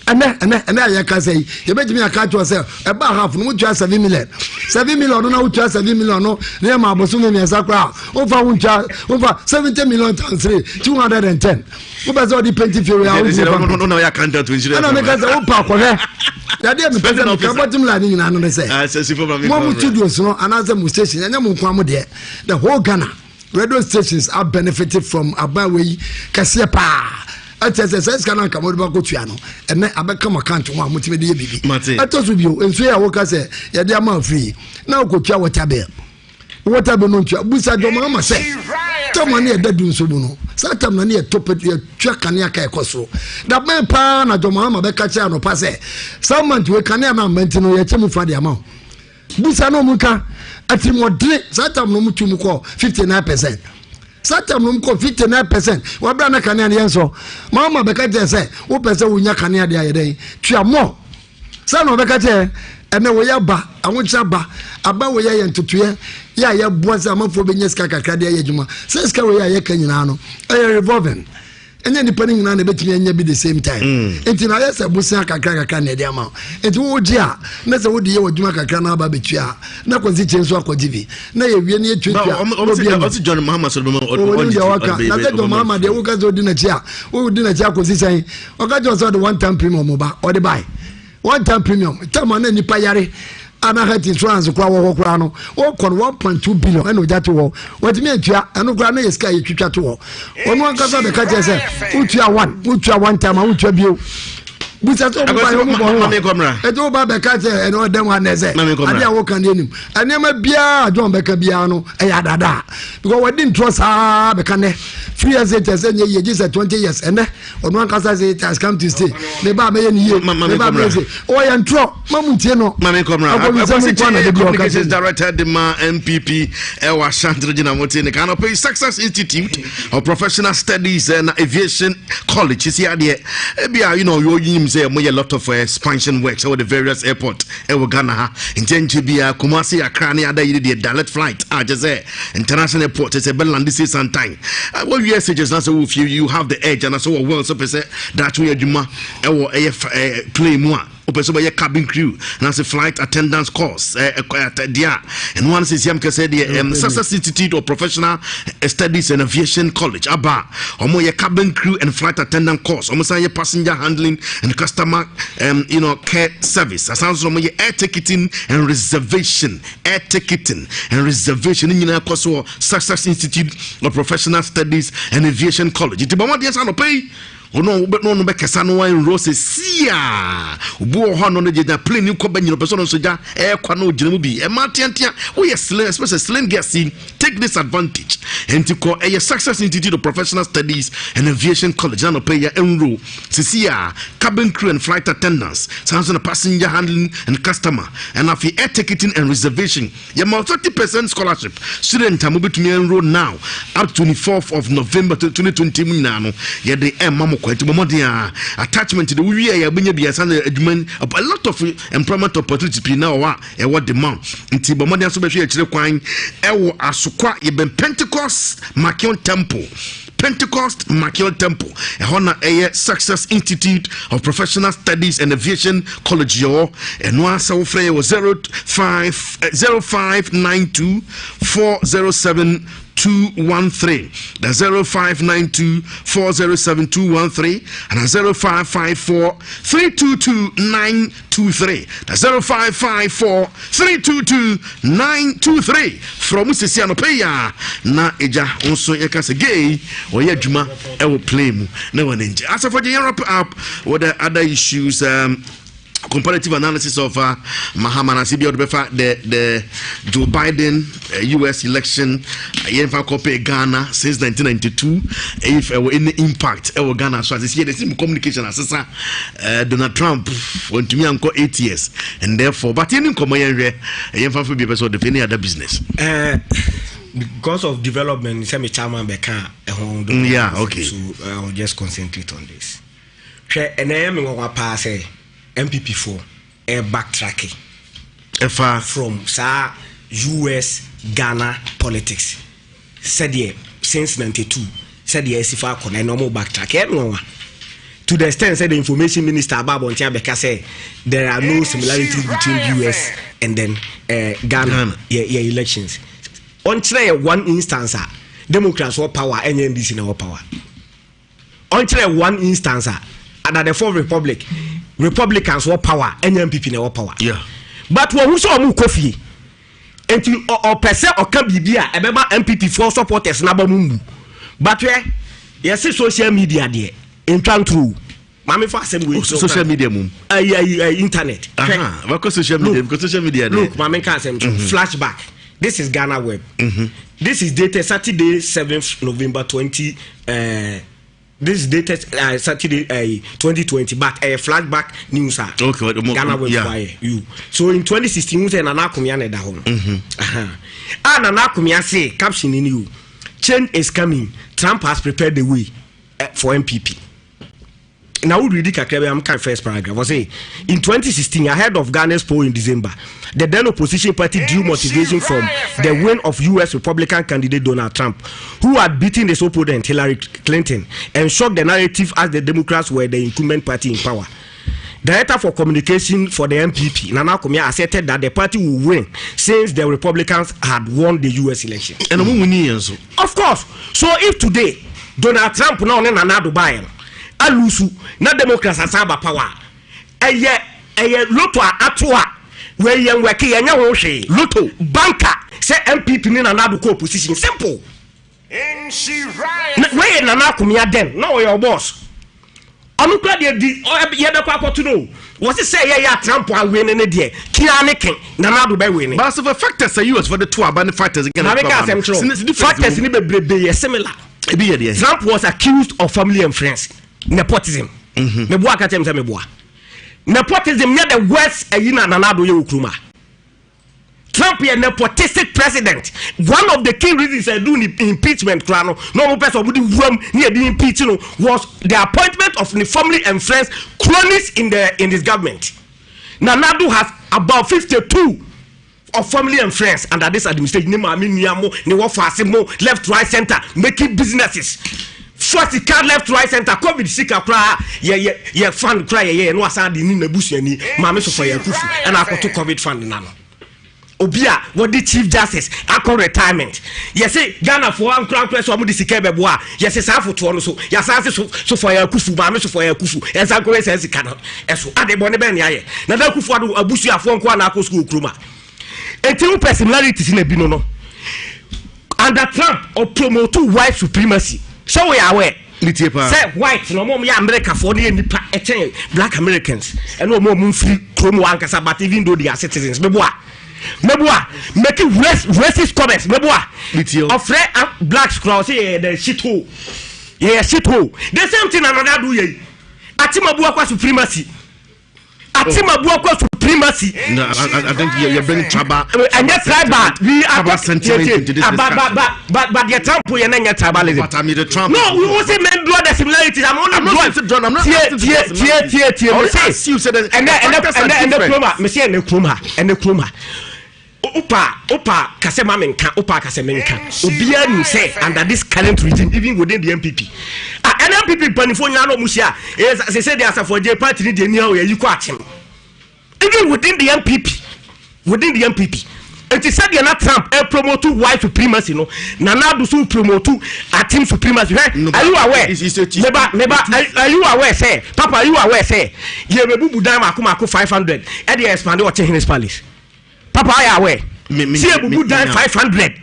Ɛnɛ a yɛka sɛ yi, yɛbɛtumi aka kyerɛ sɛ ɛba half no, motua 7 million, 7 million no, na wotua 7 million no ne yɛ ma abosome 3 koraa, wofa wo ntua, wofa 70 million times three, 210. Wopɛ sɛ ɔde paint fie wei a, wontumi fa No, no, no, accountant. Ɛna meka sɛ wopa akɔhwɛ yadeɛ. Mepɛ sɛ meka bottom line no nyinaa no ne sɛ mo studios no anaasɛ mo station, ɛnyɛ mo nkoa mo deɛ, the whole Ghana radio stations are benefited from aban wei kɛseɛ paa. Ɛkyɛ sɛ sɛ sika no anka mode bakɔtua no, ɛnɛ abɛka mo account ho a motumi de yɛ biribi. Mate. Ɛtɔ so bio nsuo yi a woka sɛ yɛde ama wo free na wokɔtua water bill, water bill no ntua. Busa dwɔma ama sɛ tama ne yɛda du nso mu no, saa tam na ne yɛtɔ pet yɛtua kanea ka ɛkɔ soro da bɛn paa na dwɔma ama bɛka kyerɛ anɔpa sɛ saa month wei kanea no amma nti no yɛkyɛ mu fa de ama wo. Busa na ɔmu ka atirimɔdene. Saa tam no ɔmu tu mu kɔ 59%. Saa tam no ɔmu kɔ 59%. Wabra na kanea no yɛn sɔ mama bɛka kyerɛ sɛ wopɛ sɛ wonya kanea deɛ ayɛ dɛn tua mɔ sɛ na ɔbɛka kyerɛ. Ɛnɛ wɔyɛ aba ahokyerɛ aba aba wɔyɛ yɛ ntotoeɛ yɛ a yɛboa sɛ amanfoɔ bɛnya sika kakra de ayɛ adwuma sɛ sika wɔyɛ a yɛka nyinaa no ɛyɛ revolving, ɛnyɛ nipa no nyinaa na ɛbɛtumi anya bi the same time. Nti na ayɛ sɛ bosea kakra kakra na ɛde ama wo. Nti wogye a na sɛ wode yɛ w'adwuma kakra na aba bɛtua a, na kɔnsi kyɛ nso akɔgye bi na yɛwie ne yɛtuatua. Obi anya. Ɔsi John Mahama sɔrɔ bɛma. Ɔnim deɛ waka na sɛ John Mahama deɛ, woka sɛ ɔdi n'akyi a, wodi n'akyi akɔsi sɛn? Ɔka kyerɛ sɛ ɔde one time premium ba, ɔde bae one time premium tam a na nipa yare ana health insurance koraa wɔ hɔ koraa no, wɔkɔ no 1.2 billion ɛna ogya to hɔ, wɔtumi atua ɛno koraa na yɛ sika yɛ twitwa to hɔ. Ɔno ankasa bɛka kyerɛ sɛ wotua one, wotua one time a, wotua bio. Busa sɛ ɔmo ba yɛ ɔmo bɔ ho a ɛti wo ba bɛka kyerɛ ɛna ɔdɛm ha nɛ sɛ adeɛ a woka ne anim nneɛma biara John bɛka biara no ɛyɛ adadaa because wɔde ntorɔ saa bɛka. Nɛ free SHS ɛnyɛ yie gye sɛ 20 years. Ɛnɛ ɔno ankasa sɛ it has come to stay, ne ba bɛyɛ ne yie, ne ba bɛyɛ se ɔyɛ ntorɔ ma mu ntie no. Mame Kɔmra. Akɔmisɛm nko ana de bi ɔka. Communications Director de ma NPP ɛwɔ Ashanti Region Amote ne kan ɔpɛ Success Institute of Professional Studies and Aviation College sisi adeɛ ebi a you nim sɛ mo yɛ lot of expansion works ɛwɔ the various airport ɛwɔ Ghana ha. Nkyɛn nkyɛn bi a Kumasi, Accra ne ada yiri deɛ direct flight a kyɛ sɛ international airport kyɛ sɛ bɛ land say sometime wɔ wiase kyɛ sɛ wɔ fie you have the edge anaasɛ wɔ well sɛ pɛ sɛ daakye woyɛ adwuma ɛwɔ ɛyɛ plane mu a wopɛ sɛ wobɛyɛ cabin crew anaasɛ flight attendance course deɛ a ɛno ano sɛ siam kɛsɛ deɛ Success Institute of Professional Studies and Aviation College aba a ɔmo yɛ cabin crew and flight attendant course. Ɔmo san yɛ passenger handling and customer care service. Asan so ɔmo yɛ air ticketing and reservation, air ticketing and reservation ne nyinaa kɔ so wɔ Success Institute of Professional Studies and Aviation College. Nti bɔn wɔdeɛ sɛ anɔpɛ yi ɔno ɔno ɔno bɛkasa no wɔn enroll sɛ sia obi wɔ hɔ no no gyina plane ni kɔ bɛnyina ɔpɛ sɛ ɔno nso gya ɛɛkɔ no ogyina mu bi. Ɛma teatea woyɛ slim, especially slim girls yi, take this advantage. Nti kɔ ɛyɛ Success Institute of Professional Studies and Aviation College na anɔpɛ yi enroll sisi a cabin crew and flight attendants, saa nso na passenger handling and customer, and afei air ticketing and reservation. Yɛma 30% scholarship student a mobɛtumi enroll now up to 24th of November 2020 mu nyinaa no, yɛde ɛma mo kɔ. Nti bɔ mmɔden a attachment de wowie a yɛbɛnya bi ɛsan adwuma, a lot of employment opportunity pii na ɔwɔ a ɛwɔ demand. Nti bɔ mmɔden nso bɛhwɛ akyire kwan ɛwɔ Asokwa, yɛbɛn Pentecost Makion Temple, Pentecost Makion Temple. Ɛhɔ na ɛyɛ Success Institute of Professional Studies and Aviation College yɛwɔ. Ɛno ara sɛ wofrɛ yɛ wɔ 05 0592 407 213, the 0592 407 213 and 0554 322 923, the 0554 322 923. From sisi anɔpɛ yi a na agya nso yɛka sɛ gay ɔyɛ adwuma ɛwɔ plane mu na wɔ ne nkyɛn asafo gye. Yɛn wrap up with the other issues. Comparative analysis of Mahama na sɛ bi a ɔde bɛfa the Joe Biden US election, yɛmfa kɔpɛ Ghana since 1992, if ɛwɔ any impact ɛwɔ Ghana so asɛ yɛde sim communication asesa. Donald Trump wɔntumi ankɔ 8 years and therefore, but yɛne nkɔmmɔ, yɛnhwɛ yɛmfa fa bi pɛ sɛ ɔde fa any other business. Because of development sɛ me chairman bɛka ɛho. Yeah, okay. So I will just concentrate on this. Hwɛ, ɛnɛ ɛyɛ me nwanwa paa sɛ NPP foɔ ɛ backtracking ɛfa from saa US Ghana politics, sɛdeɛ since 92 sɛdeɛ ɛsi fa akɔ no, ɛna ɔmo backtrack. Ɛyɛ me nwanwa to the extent sɛ the information minister aba abɔnten abɛka sɛ there are no similarities between US and then Ghana, Ghana. Yɛ elections. Ɔnkyerɛ yɛ one instance a Democrats wɔ power, ɛnyɛ NDC na wɔ power. Ɔnkyerɛ one instance a under the Fourth Republic Republicans wɔ power, ɛnyɛ NPP na wɔ power. But wɔn ho sɛ ɔmo kɔ fie nti ɔpɛ sɛ ɔka biribi a ɛbɛma NPP foɔ supporters n'aba mu mbu. But hwɛ, yɛsi social media deɛ ntwa ntoro maame fa asɛm wei. Oh, social media mu. Ayi ayi ayi, internet. Hwɛ. Aha, wakɔ social media, because social media deɛ. Look, maame nka asɛm so. Flashback, this is Ghana Web. This is dated Saturday 7th November 20, this is dated Saturday 2020, but flashback news a Ghana Web ayɛ you. So in 2016 n sɛ Nana Akomea na ɛda hɔ no. Aha. A Nana Akomea se caption ni o, "Change is coming, Trump has prepared the way for NPP." Now we read it kakra. I'm kind first paragraph. I say in 2016, ahead of Ghana's poll in December, the then opposition party drew motivation from the win of US Republican candidate Donald Trump, who had beaten his opponent Hillary Clinton and shocked the narrative as the Democrats were the incumbent party in power. Director for Communication for the NPP, Nana Akomea, asserted that the party will win since the Republicans had won the US election. Ɛna mo win yɛn so. Of course. So if today Donald Trump na ɔne Nana Addo baeɛ no alose na Democrats asan aba power, ɛyɛ lotto a ato a wei yɛn wɛke yɛnyɛ ho hwee. Lotto. Banker sɛ NPP ne Nana Addo kɔ opposition, simple. Na wei yɛ Nana Akomea den na ɔyɛ ɔboss. Ɔno kura deɛ di yɛbɛkɔ akɔto no o, wɔsi sɛ yɛyɛ a Trump awe ne deɛ kia ne ke Nana Addo bɛ win ne. But for factors a US for the two aba ne factors Ghana Maame to ka aba asɛm no. kyerɛ Sini o, factors ni bebrebe yɛ similar. Ebi yɛ deɛ. Trump was accused of family and friends nepotism. Meboa ka kyerɛ m sɛ meboa nepotism nyɛ the worst ɛyi na Nana Addo yɛ wɔ kurom a. Trump yɛ nepotistic president. One of the key reasons I do ni impeachment kora no na ɔmo pɛ sɛ ɔmo de wuram ne yɛde impeach no was the appointment of the family and friends, cronies in his government. Nana Addo has about 52 of family and friends under this administration. Ne maame nua mo, ne wɔfaase mo, left, right, center, making businesses fa sika left, right, center. COVID sika koraa yɛ yɛ yɛ fund koraa yɛ yɛ no asan de ne n'abusuani maame Sophia Akuffo ɛna akɔto COVID fund na no. Obi a wɔde Chief Justice akɔ retirement, yɛsɛ Ghanafoɔ ankorankora sɛ ɔmode sika bɛboa a, yɛsɛ saa afotoɔ no so yɛsan se so Sophia Akuffo, maame Sophia Akuffo, ɛnsa nkɔyɛ saa sika no ɛso ade bɔne bɛn ne ayɛ Nana Akufo Addo abusuafoɔ nko a na akɔ sukuu kurom a. Enti wopɛ similarities na bi no under Trump, ɔpromote white supremacy, sɛ woyɛ aware. Metie paa. Sɛ white na ɔmo yɛ Americafoɔ no yɛ nipa ɛkyɛn black Americans, ɛna ɔmo mfiri kurom wɔ ankasa, but even though they are citizens. Meboa, meboa, make racist comments, meboa. Metie o. Ɔfrɛ blacks kora, ɔsɛ yɛyɛ the shit hole, yɛyɛ shit hole. The same thing na Nana Addo yɛ yi. Akyem Abuakwa supremacy, Akyem Abuakwa supremacy. No, I think you're bringing tribal. Ɛnyɛ tribal, we are tribal sentiment into this Ah, but discussion. but deɛ Trump yɛ no nyɛ tribalism. But I mean the Trump. No, we will say men draw the similarities. I'm only I'm not drawing. saying draw, I'm not Tie asking to tie draw tie similarities. tie tie. I only Me say ask you, say that ɛnɛ ɛnɛ factors are ɛnɛ ɛnɛ different. kurom ha. Me say ɛnɛ kurom ha, ɛnɛ kurom ha. Opa kasɛ ma me nka, opa kasɛ me nka. Obiara nim sɛ under this current regime, even within the NPP, ah, ɛnɛ NPP mpanimfoɔ nyinaa na ɔmo hyia ɛyɛ sɛ deɛ asafo agye party ni deɛ nia ɔyɛ yi kɔ akyem. Even within the NPP, within the NPP, nti sɛdeɛ na Trump ɛ promote white supremacy no, Nana Addo so promote Akyem supremacy. Hwɛ, No, are you but aware? Meba meba, are you aware sɛ, papa, are you aware sɛ yɛbɛbubu dan mako mako 500 ɛde expand Ɔkyehene's palace? Papa, are you aware? Me- Si ebubu me- dan me- 500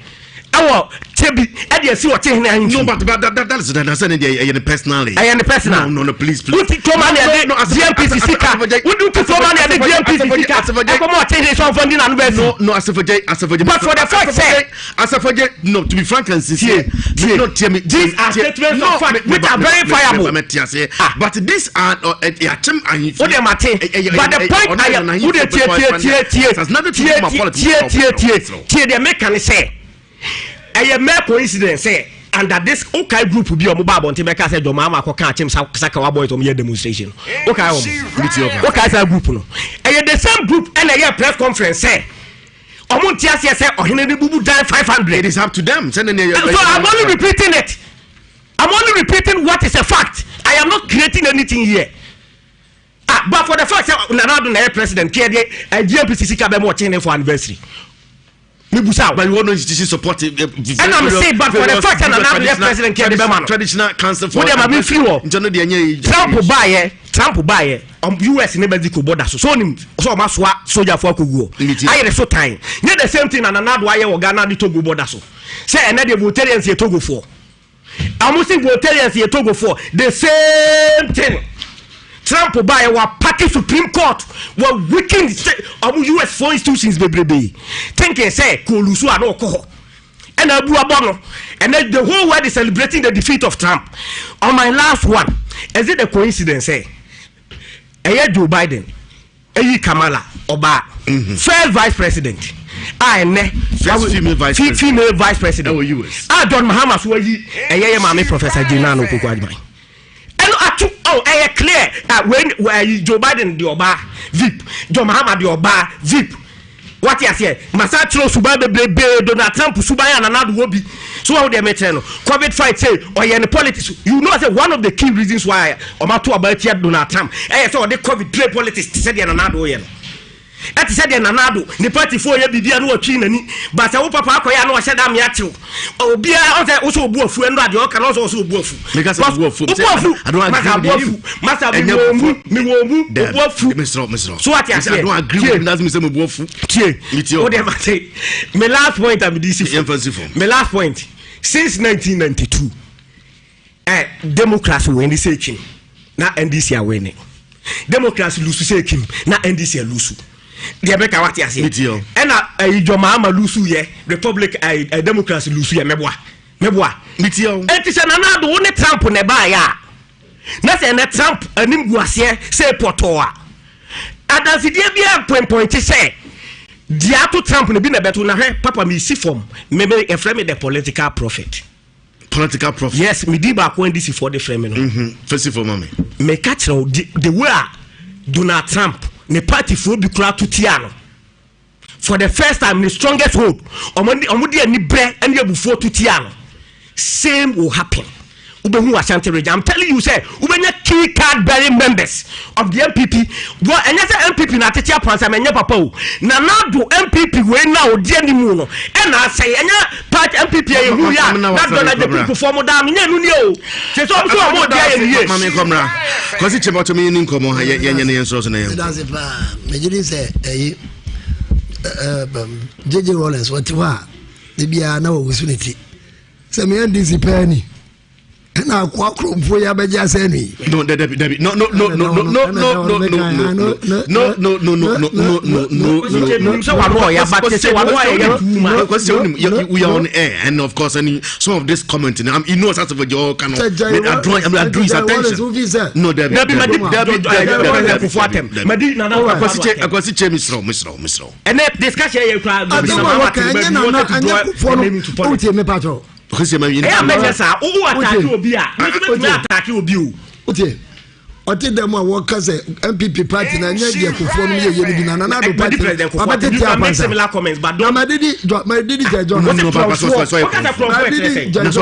ɛwɔ. akyɛ bi ɛde asi ɔkyehene ahemfie. No, but but that that that is that that's ɛyɛ ɛyɛ ne personally. Ɛyɛ ne personal. No, no, no, please, please. Wuti toma na ɛde GMPC sika. Wuti toma na ɛde GMPC sika. Ɛkɔmɔ ɔkyehene sɛ ɔnfɔ ndi n'ano bɛɛ No, no, Asafo-Agyei, Asafo-Agyei. But for the fact sɛ. Asafo-Agyei, no, to be frank and sincere. Tie, No, tie me. These are statements of fact which are verifiable. Ah. But these are akyem ahemfie. Wo de ma te. But the point I am, wo de tie tie tie tie. Tie tie tie tie tie deɛ meka ne sɛ ɛyɛ mere coincidence sɛ under this wokae group bi a ɔmo ba abɔnten bɛka sɛ John Mahama akɔka akyem Sakawa boys ɔmo yɛ demonstration no wokae wɔn wokae saa group no ɛyɛ the same group ɛna ɛyɛ press conference sɛ ɔmo nte aseɛ sɛ ɔhene no bubu dan 500. It is up to them. So I'm only repeating it. I'm only repeating what is a fact. I am not creating anything here. Ah, but for the fact sɛ Nana Addo na ɛyɛ president kí ɛ deɛ GNPC sika bɛ mu ɔkyɛn for anniversary. Mi busa o. But you want no institution support. Ɛna mi se but for the fact sɛ Nana Addo yɛ president kí ɛ de bɛ ma no. Traditional council for. Wo de ma mi firi hɔ. Ntɛno deɛ nye yi. Trump baayɛ Trump baayɛ US ne Mexico border so so onim sɛ ɔma soa sojafoɔ akɔgu hɔ. Ayere so tan. Nye the same thing na Nana Addo ayɛ wɔ Ghana ne Togo border so. Sɛ ɛnɛ deɛ Voltarians yɛ Togofoɔ. Ɔmo se Voltarians yɛ Togofoɔ. The same thing. Trump baeɛ wa paki Supreme Court wa weaken ɔmo US foɔ institutions bebrebe thinking sɛ kolusu a na ɔkɔ hɔ ɛna abu abɔ no ɛnɛ the whole world is celebrating the defeat of Trump. On my last one, is it a coincidence sɛ ɛyɛ Joe Biden eyi Kamala ɔbaa mhm. first vice president a ɛnɛ first female vice president female vice president ɛwɔ US a John Mahama so ayi ɛyɛ yɛ maame Professor Jane Naana Opoku Agyemang ɛno ato oh ɛyɛ clear a wei wei Joe Biden de ɔbaa vip John Mahama de ɔbaa vip Wate aseɛ? Masan akyerɛ wo suban bebrebee, Donald Trump suban a Nana Addo wɔ bi. So wahu deɛ mekyerɛ no? Covid fight sei, ɔyɛ ne politics. You know sɛ one of the key reasons why wɔato aba atia Donald Trump ɛyɛ sɛ ɔde covid play politics te sɛ deɛ Nana Addo yɛ no. Ɛte sɛ deɛ Nana Addo ne partyfoɔ yɛ biribi a na watwi n'ani. But sɛ wo papa akɔyɛ a na wahyɛ da amea kyew. Obiara ɔn sɛ wo sɛ obu afu ɛno adeɛ ɔka no ɔn sɛ ɔsɛ obu afu. Meka sɛ obu afu. Obu afu. Masa obu afu. Masa mi wɔ mu mi wɔ mu obu afu. Mesrɛ mesrɛ. So ate aseɛ. I don't agree with you that's me sɛ obu afu. Tie. O de ma se me last point a mi di si fam. Yɛn fa si fam. Me last point since 1992 eh, democracy wɔ ɛni sɛ ekyim na NDC awɛ ne democracy lusu sɛ ekyim na NDC alusu deɛ bɛka wate aseɛ ɛna ɛyi jɔmaa ama lusu yɛ republic ɛyi eh, democracy lusu yɛ mɛboa mɛboa ɛnti sɛ Nana Addo wo ne Trump na ɛbaayɛ a na sɛ ɛnɛ Trump anim gu aseɛ sɛ pɔtɔɔ a adansedie biara mpɔmpɔnkye sɛ deɛ ato Trump no bi na ɛbɛto na hwɛ papa mesi fam me me ɛfrɛ me the political prophet Political prophet. Yes, me di baako NDC foɔ de frɛ me no. Mhm. Fesi fo ma me. Me ka kyerɛ wo the way a Donald Trump ne party foɔ bi kura to tia no. For the first time ne strongest hold. Ɔmo ɔmo de ani brɛ ɛne abufuo to tia no. Same will happen. Wobɛhu Ashanti region. I'm telling you sɛ wobɛnya key card bearing members of the NPP. Wɔ ɛnyɛ sɛ NPP na atete apansam ɛnyɛ papa o. Nana Addo NPP wei na ɔdi anim no ɛna asɛe ɛnyɛ party NPP a yɛhu yɛ a na John Agyekum Kufuor mo daa no nyɛ ɛno nie o. Kyerɛ sɛ ɔmo sɛ ɔmo ɔdi ayɛ ne yie. Maame nkɔmra. Kwasi kyɛm ɔtɔ mi ni nkɔmɔ ha yɛ yɛnyɛ ne yɛn sɔrɔ so na yɛn. Ɛda ase paa. Megye di sɛ ɛyi JJ Rawlings wɔte hɔ a de biara na wɔwusu ne ti sɛ me NDC pɛɛ ni. ɛna akoa kuromfoɔ yi abɛgye asɛn no yi. no dabi dabi no no no no no no no no no no no no no no no no no no no. sɛ wano ɔyɛ ba te sɛ wano ayɛ yɛ tuuma. Because we are on air and of course and some of this comment you know as of your kind of I draw I drew his attention. No dabi dabi madi dabi dabi kufu atɛm madi nana akwasi akwasi kye misrɛ misrɛ misrɛ. Ɛnɛ discussion yɛ kura. Asɛm a wɔka ɛnyɛ nana ɛnyɛ kufuɔ no o tie mi pa kyɛw. Ɛyɛ a mɛnyɛ saa. Wo wo ataake obi a, me nso mɛtumi ataake obi o. Wotie, ɔte dɛm a wɔka sɛ NPP party na ɛnyɛ deɛ Kufuor nom yɛyɛ no bi na Nana Addo party no wabɛtete apansa. Na madidi madidi kyɛ John. No, papa, so so so. Madidi kyɛ John. Nti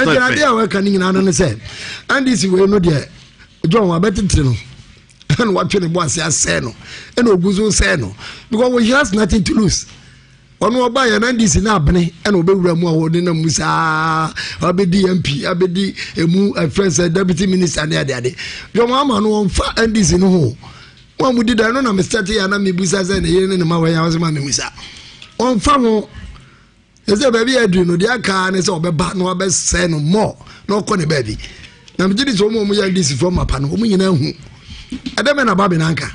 adeɛ a wɔka ne nyinaa no ne sɛ NDC wei no deɛ John wabɛtete no ɛna watwe ne bo ase asɛe no ɛna ogu so sɛe no because he has nothing to lose. Ɔno ɔba yɛ na NDC na abene ɛna ɔbɛwura mu a ɔde nam mu saa abɛdi MP abɛdi emu ɛfrɛ sɛ deputy minister ne adeade dwom ama no ɔmfa NDC no ho mo a mo di da ɛno na me start yɛ na mebusa sɛ ne yere ne ne ma wɔyɛ awɔsɛ ma memusa ɔmfa ho. Ɛsɛ baabi a aduru no deɛ aka ne sɛ ɔbɛba na wabɛsɛe no mɔ na ɔkɔ ne baabi. Na megye di sɛ wɔn a wɔyɛ NDC foɔ mapa no wɔn nyinaa hu. Ɛdɛ bɛ na ba bi nanka.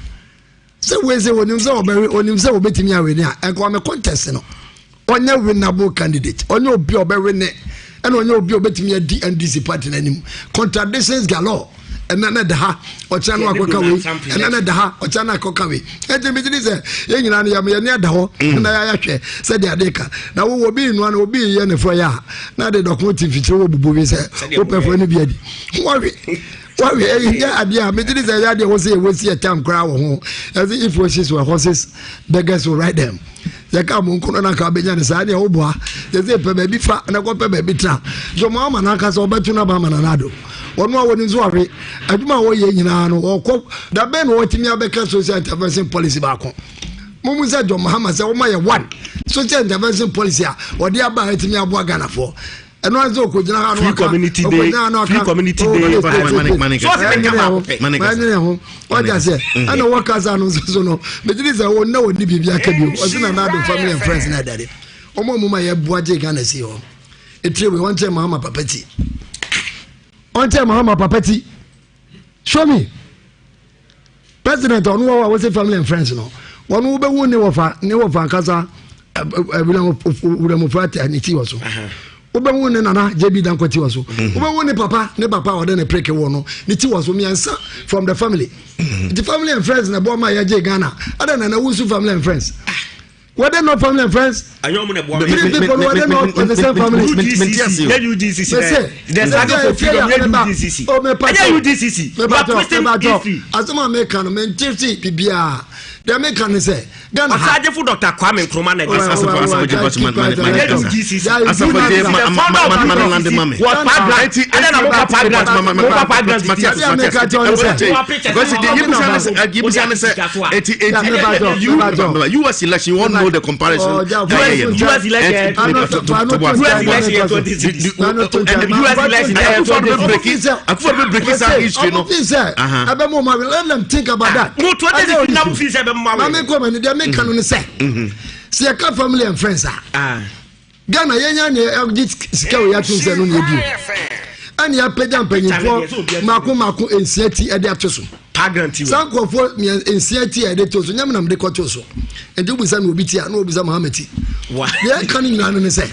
Sɛ wei sɛ onim sɛ ɔbɛwe onim sɛ obetumi awe ne a ɛnka ɔmɛ contest no. Ɔnyɛ winnable candidate. Ɔnyɛ obi a ɔbɛwe ne ɛna ɔnyɛ obi a obetumi adi NDC party n'anim. Contradictions galore. Ɛna na da ha ɔkyerɛ no akɔka wei ɛna na da ha ɔkyerɛ no akɔka wei. Ɛnti megye di sɛ yɛn nyinaa no yɛn yɛn ada hɔ na yɛayɛ sɛdeɛ ade ka na wowɔ obi nnua no obi yɛ ne fɔ yɛ a na de dɔko ti mfikyire wɔ bubu bi sɛ wopɛ fɔ no bi adi. Wɔwe wɔwe ɛyɛ nyɛ adeɛ a megye di sɛ ɛyɛ adeɛ wɔ sɛ yɛwɔ si ɛtam koraa wɔ ho. Ɛsɛ if wishes were horses beggars will ride them. Yɛka mo nkono na ka bɛnya no saa deɛ woboa yɛsɛ pɛ baabi fa na kɔpɛ baabi tena so mo ama no ankasa ɔbɛto no aba ama Nana Addo. Ɔno a wɔnim so ɔhwe adwuma a wɔyɛ nyinaa no ɔkɔ da bɛn na wɔtumi abɛka social intervention policy baako. Mumu sɛ John Mahama sɛ wɔma yɛ one social intervention policy a ɔde aba a ɛtumi aboa Ghanafoɔ. Ɛno ara sɛ ɔkɔgyina ha no aka ɔkɔgyina ha no aka free community day manyene ho wagya sɛ ɛna wɔkasa no nso so no megyere sɛ wɔn na wɔnni biribi aka bio. Ɔse Nana Addo family and friends na ɛdade ɔmo a ɔmo ma yɛboa gye Ghana si hɔ. Etire wei ɔnkyɛn Mahama papa ti. Ɔnkyɛn Mahama papa ti. Show me. President ɔno wɔ hɔ a wɔsɛ family and friends no. Wɔn wobɛwu ne wɔfa ne wɔfa ankasa William Ofori ne ti wɔ so. Wobɛwu ne nana JB Danko ti wɔ so. Wobɛwu ne papa ne papa a ɔde ne preke wɔ no ne ti wɔ so mmiɛnsa from the family. The family and friends na ɛbɔ ma yɛgye Ghana. Ada nana wusu family and friends. Were they not family and friends? Three people were they not in the same family? UGCC, yeah, UGCC. The struggle for freedom, yeah, UGCC. Oh, me pato. Yeah, UGCC. Me pato, me pato. Asema me kan me ntisi bibia. Dem me kan say Ghana. Osajefo Dr. Kwame Nkrumah na Asafo Asafo Gye Bato man man man UGCC. Asafo Gye man man lande mame. Was pa grant. Ada na mo papa grant. Mo papa grant. Matias Matias. Because the yibisa ne say eti eti you US election you all know the comparison. US election. US election 2016. US election. Akufo be breaking some history no. Let them think about that. Mo 2016 na mo fi sɛ bɛ mo ma we. Mame kɔ mani deɛ meka no ne sɛ. Sɛ yɛka family and friends a. Ghana yɛnya ne ɛgye sika wɔ yɛato sɛ no ne yɛdi. Ɛne yɛapagya mpanyimfoɔ mako mako nsia ti ɛde ato so. Saa nkurɔfoɔ nsia ti a yɛde to so nyɛ menam de kɔto so. Nti wobisa me obi ti a na wobisa Mahama ti. Deɛ ɛka no nyinaa no ne sɛ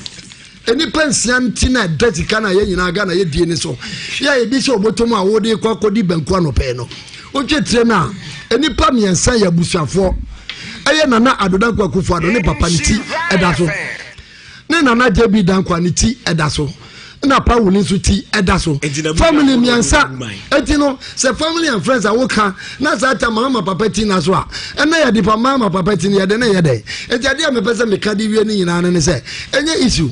nnipa nsia nti na ɛda sika no a yɛn nyinaa Ghana yɛdie ne so. Yɛ a ebi sɛ ɔbɔtɔ mu a wode kɔ akɔdi banku anɔpɛ no. Wotwe tire no a nnipa mmiɛnsa yɛ abusuafoɔ. Ɛyɛ Nana Addo Dankwa Akufo-Addo ne papa ne ti ɛda so. Ne Nana JB Dankwa ne ti ɛda so. Na Paul nso ti ɛda so. Family mmiɛnsa eti no sɛ family and friends a woka na saa ta Mahama papa ti na so a ɛna yɛde pa Mahama papa ti no yɛde ne yɛ dɛ. Eti adeɛ a mepɛ sɛ meka de wie ne nyinaa no ne sɛ ɛnyɛ issue.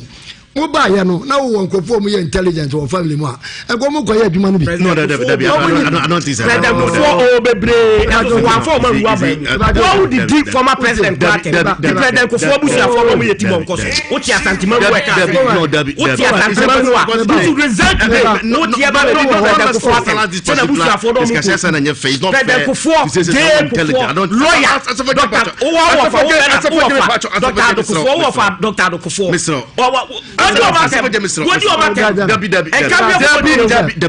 Mo ba yɛ no na wowɔ nkurɔfoɔ a wɔyɛ intelligent wɔ family mu a ɛnkɔ mo kɔyɛ adwuma no bi. No, no, dabi, I don't think so. President Kufuor o bebree ɛso wɔn afɔ wɔn awura bɛn. Wɔn didi former president Kwate. Di President Kufuor busuafoɔ wɔn yɛ ti bɔ nkɔ so. Wote Asantema mu ɛka ase. Wote Asantema mu a you should resign today. Wote ɛba bɛ di President Kufuor asɛm. Sɛ na busuafoɔ dɔm ko. President Kufuor, J Kufuor, lawyer, Doctor wowɔ wɔfa wowɔ wɔfa Doctor Ado Kufuor wowɔ fa Doctor Ado Kufuor. Wodi ɔba tɛm. Wodi ɔba tɛm.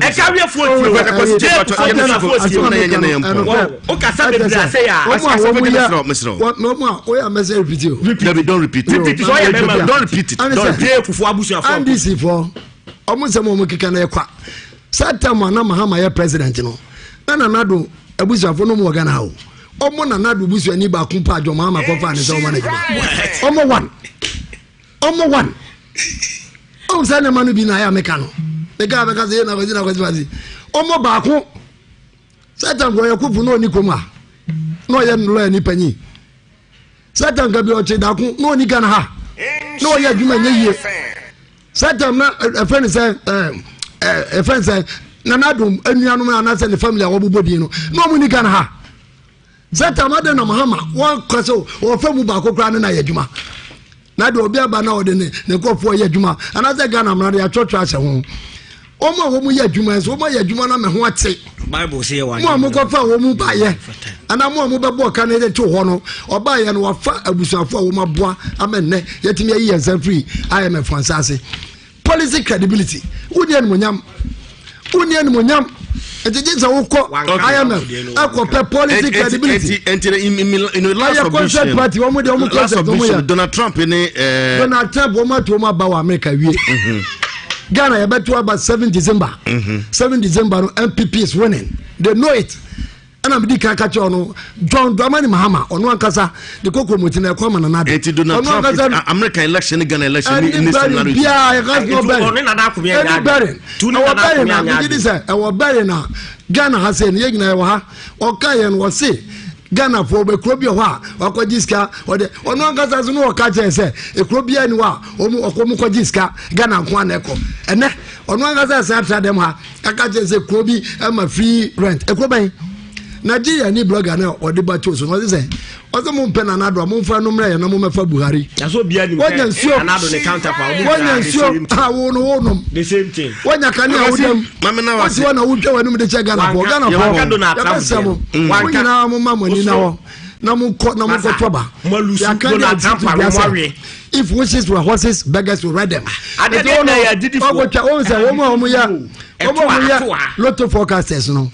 Ɛkawiafoɔ tie. J Kufuor busuafoɔ tie. O kasa bebree ase ya. Ɔmo a wɔn yɛ ɔmo a oyɛ amɛsɛ repeat o. Dabi don't repeat. Repeat sɛ ɔyɛ bɛrima. Don't repeat it. Don't repeat. J Kufuor abusuafoɔ. NDC foɔ ɔmo nsɛm a ɔmo keka no yɛ kwa. Saa time a na Mahama yɛ president no na Nana Addo abusuafoɔ no ɔmo wɔ Ghana ha o. Ɔmo Nana Addo busuani baako pa John Mahama kɔfa ne sɛ ɔmo n'adwuma. Ɔmo one. Ɔmo one. Ɔmo sɛ nneɛma no bi na ayɛ a meka no. Meka a bɛka sɛ yɛ na kwasi na kwasi kwasi. Ɔmo baako. Satan kɔ ɔyɛ kufu na ɔni kurom a na ɔyɛ lɔya ni panyin. Satan ka bi ɔkye dako na ɔni Ghana ha na ɔyɛ adwuma nyɛ yie. Satan na ɛfɛ ne sɛ ɛɛ ɛfɛ ne sɛ Nana Addo anuanom anaasɛ ne family a wɔbobɔ din no na ɔmo ni Ghana ha. Satan adɛn na Mahama wɔka sɛ wɔfɛ mu baako koraa ne na yɛ adwuma. Na deɛ obi aba na ɔde ne ne nkurɔfoɔ yɛ adwuma anaasɛ Ghana mmara de atwerɛtwerɛ ahyɛ ho. Wɔn a wɔn yɛ adwuma nso wɔn ayɛ adwuma na mɛ ho ate. Bible sɛ yɛ Mo a mokɔfa wɔn mu baayɛ anaa mo a mobɛbɔ ɔka no de to hɔ no, ɔbaayɛ no wafa abusuafo a wɔn aboa ama nnɛ yɛtumi ayi yɛn nsa firi IMF nsa ase. Policy credibility, wonni animonyam, wonni animonyam, nti gye sɛ wokɔ IMF ɛkɔpɛ policy credibility. Nti in the last Ɛyɛ concert submission party, wɔn de wɔn last concert wɔn submission yɛ. Donald Trump ne Donald Trump wɔn ato wɔn aba wɔ America wie. Ghana yɛbɛto aba 7 December. 7 December no, NPP is winning, they know it. Ɛna medi kan ka kyerɛ ɔno John Dramani Mahama, ɔno ankasa de kokromoti na ɛkɔ ama Nana Addo. Nti Donald Ɔno Trump ankasa American election ne Ghana election ne ɛni ne bɛrin similarity. biara yɛ ka Nti ɔne Nana Akomea ɛni nyɛ ade. bɛrin Tu ne ɛwɔ Nana bɛrin na Akomea nyɛ megye di ade. sɛ ɛwɔ bɛrin na Ghana ha sɛ no yɛn nyinaa yɛwɔ ha. Ɔka yɛn no, wɔse Ghanafoɔ bɛ kuro bi wɔ hɔ a wakɔgye sika, ɔde ɔno ankasa so no ɔka kyerɛ sɛ ekuro biara ni hɔ a wɔn ɔkɔ mu kɔgye sika, Ghana nko ara na ɛkɔ. Ɛnɛ ɔno ankasa ɛsan atra dɛm ha ɛka kyerɛ sɛ kuro bi ɛma free rent. Ekuro bɛn? Nigeria ni blogger na ɔde ba to so no, ɔse sɛ ɔsɛ mo mpɛ Nana Addo a, momfa no mmerɛ yɛn na mommɛfa Buhari. Yaso obiara nim Wonya sɛ nsuo. Nana Addo ne counterpart, ɔmo Wonya nyinaa the nsuo same thing. a wo no wonom. The same thing. Wonya kanea a wodam. Mame na Wote wase. hɔ na wotwa w'anom de kyɛ Ghanafoɔ. Wanka- Ghanafoɔ wanka Donald Trump yɛbɛsrɛ mo. deɛ. Mo Wanka. nyinaa momma mo ani na hɔ na monkɔ na monkɔto aba. Mo alusu Yɛaka de Donald ase Trump to a dwa mo sɛ, awe. if wishes were horses, beggars will ride them. Adeɛ Nti deɛ wo no, na yɛ agyidifoɔ. ɔkɔtwa wɔn sɛ wɔn a wɔn yɛ wɔn a wɔn Ɛtoa, yɛ lotto forecasters no,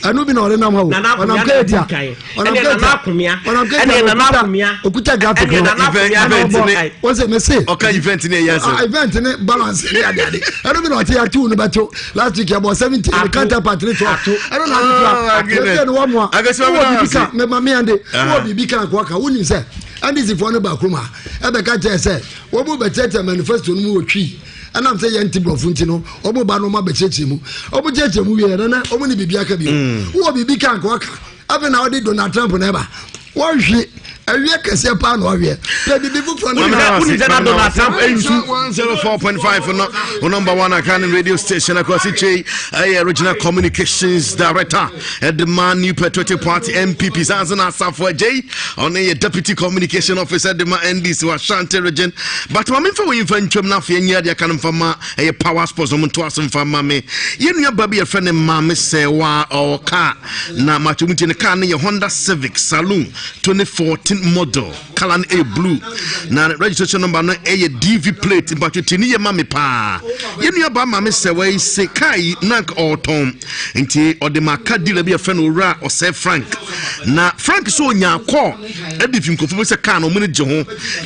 ɛnu bi na ɔde nam ha o. Nana Akomea Ɔnam na keetia edi kan. ɔnam Ɛneɛ Nana keetia Akomea. ɔnam keetia. Ɛneɛ Nana Akomea. Okuta graphic Ɛneɛ no. Nana Akomea na Event ɔbɔ ne- kan. Wɔn sɛ mese Ɔka event ne ɛyɛ ah, asɛm. event ne balance ne ade ade, ɛnu bi na ɔte atu ne bɛto. Last week ɛbɔ 70 ne Ato. counterpart ne 12. Ato. Ɛnu na Oh, ati kura goodness. ɛsɛ ne wɔn mu a Akasi, wowɔ mame na biribi ka wase. mɛ mame ande Aha. wowɔ biribi ka nkoa ka. Wonim sɛ NDC foɔ no ba kurom ha ɛbɛka kyerɛ sɛ wɔn mu bɛkyerɛkyerɛ manifesto no mu wɔ Twi. Ɛnam sɛ yɛn ti borɔfo nti no, wɔn ba no wɔn abɛkyerɛkyerɛ mu, wɔn kyerɛkyerɛ mu wie yɛn nana wɔn ne biribi aka bio. Wowɔ biribi ka nkoa ka. Afei na wɔde Donald Trump na ɛba wɔhwe ɛwiɛ kɛseɛ paa na ɔhwɛ pɛ biribi foforɔ no. Mame na Wonim wase. sɛ na Mame na Donald wase. Trump ayi su. 104.5 no wo number one Akan radio station. Akwasi Kyei ɛyɛ regional communications director ɛde ma New Patriotic Party, NPP. Saa nso na Asafo Agyei, ɔno yɛ deputy communication officer de ma NDC wɔ Ashanti Region. But ma memfa wɔ yimfa ntwam no afei anyia deɛ aka no mfa ma ɛyɛ Power Sports no nto ase mfa ma me. Yɛn nua ba bi yɛfrɛ ne Maame Sɛwa, ɔwɔ car na matwɛ mu nti ne car no yɛ Honda Civic Saloon 2014 model, colour no ɛyɛ blue na registration number no ɛyɛ DV plate. Mpatwɛ ti ne yɛ ma me paa. Yɛn nua ba Maame Sɛwa yi se car yi na nka ɔretɔn nti ɔde ma car dealer bi yɛfrɛ no Owura Ɔsɛ Frank, na Frank so onya kɔ ɛde fi nkurɔfoɔ bi sɛ car no ɔmo ne gye ho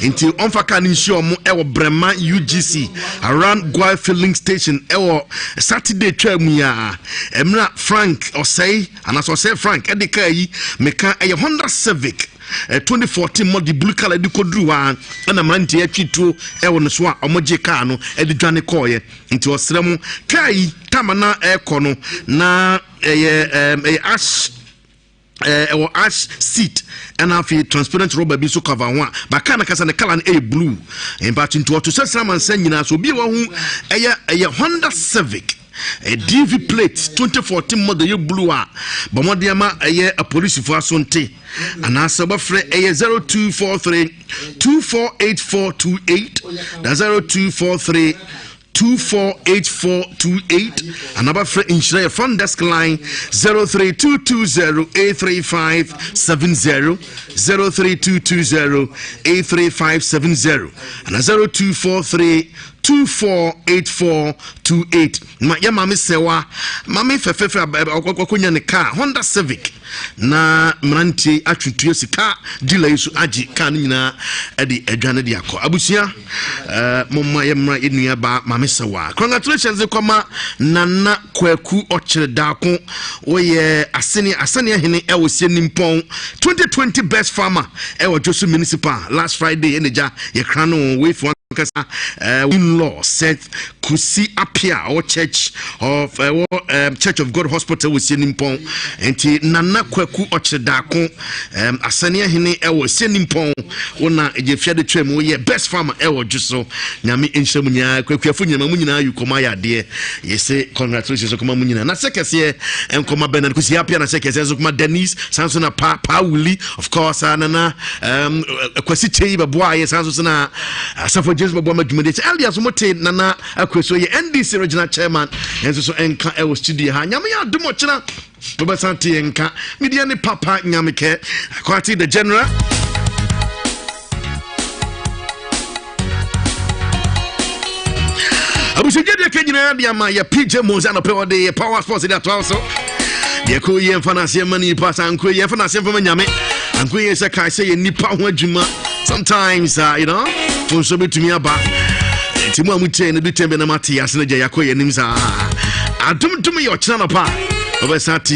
nti ɔmfa car no nhyia ɔmo ɛwɔ Brɛma UGC around Goil filling station ɛwɔ Saturday twa mu yi a. Mmerɛ Frank Ɔsɛe anaasɛ Ɔsɛe Frank ɛde car yi meka ɛyɛ Honda Civic 2014 model, blue colour, de kɔduru hɔ a ɛna mmeranteɛ atwi tuo ɛwɔ ne so a ɔmogye car no ɛde dwane kɔɔeɛ. Nti ɔsrɛ mo, car yi tama na ɛrekɔ no na ɛyɛ ash, ɛwɔ ash seat ɛna afei transparent rubber bi nso cover ho a ba car no kasa ne colour no ɛyɛ blue. Mpatwe nti ɔto sɛ sraman sɛ nyinaa so obi a wahu ɛyɛ Honda Civic DV plate 2014 model yɛ blue a, bɔ mmɔden ama ɛyɛ apolisifoɔ aso nte anaasɛ wɔbɛfrɛ ɛyɛ 0243 248428 na 0243 248428 anaa bɛfrɛ Nhyira yɛ front desk line 03220 83570, 03220 83570 ana 0243 248428. Ma yɛ Maame Sɛwa, maame fɛfɛɛfɛ ɔkɔnya ne car Honda Civic na mmeranteɛ atwetua sika dealer yi so agye car no nyinaa ɛde adwane de akɔ. Abusua, momma yɛmmra yɛ nua ba Maame Sɛwa. Congratulations kɔma Nana Kwaku Ɔkyerɛ Daako, wɔyɛ asene asane ahene ɛwɔ Sie Nimpɔn, 2020 best farmer ɛwɔ Josu Municipal. Last Friday ɛna gya yɛkra no weifi ankasa in-law Seth Kusi Apia ɔwɔ Church of ɛwɔ Church of God Hospital wɔ Sie Nimpɔn. Nti Nana Kwaku Ɔkyerɛ Daako, asane ahene ɛwɔ Sie Nimpɔn, wo na gyefia de twam woyɛ best farmer ɛwɔ dwo so. Nyame nhyira mu nyinaa, kwakuafo nyinaa mu nyinaa yi kɔma ayɛ adeɛ. Yɛsɛ congratulations kɔma mu nyinaa na sɛ kɛseɛ nkɔma Bernard Kusi Apia, na sɛ kɛseɛ nso kɔma Denise san so na pa pa Wuli, of course, nana Kwasi Kyei bɛboa yɛ san so so na asafo. James bɛboa ma dwumadi sɛ earlier so mote Nana Akua yɛ NDC regional chairman ɛnso so ɛnka ɛwɔ studio ha. Nyame yɛ adom, ɔkyena wobɛsan te yɛn nka. Medeɛ ne Papa Nyamekɛ Akwate the General. Abusua deɛ ka nyinaa de ama yɛ PJ Mose anɔpɛ, ɔde yɛ Power Sports de atoa so. Deɛ kɔ yɛ mfa no aseɛ ma nipa sa anko yɛ mfa no aseɛ mfa ma Nyame anko yɛ sɛ kae sɛ yɛ nipa ho adwuma. Sometimes wo nso bɛtumi aba, nti mu a motiɛ no bi tɛn bɛ na mate ase no gya yɛakɔ yɛ anim saa. Adomdom yɛ ɔkyena nɔpa wɔbɛsa te.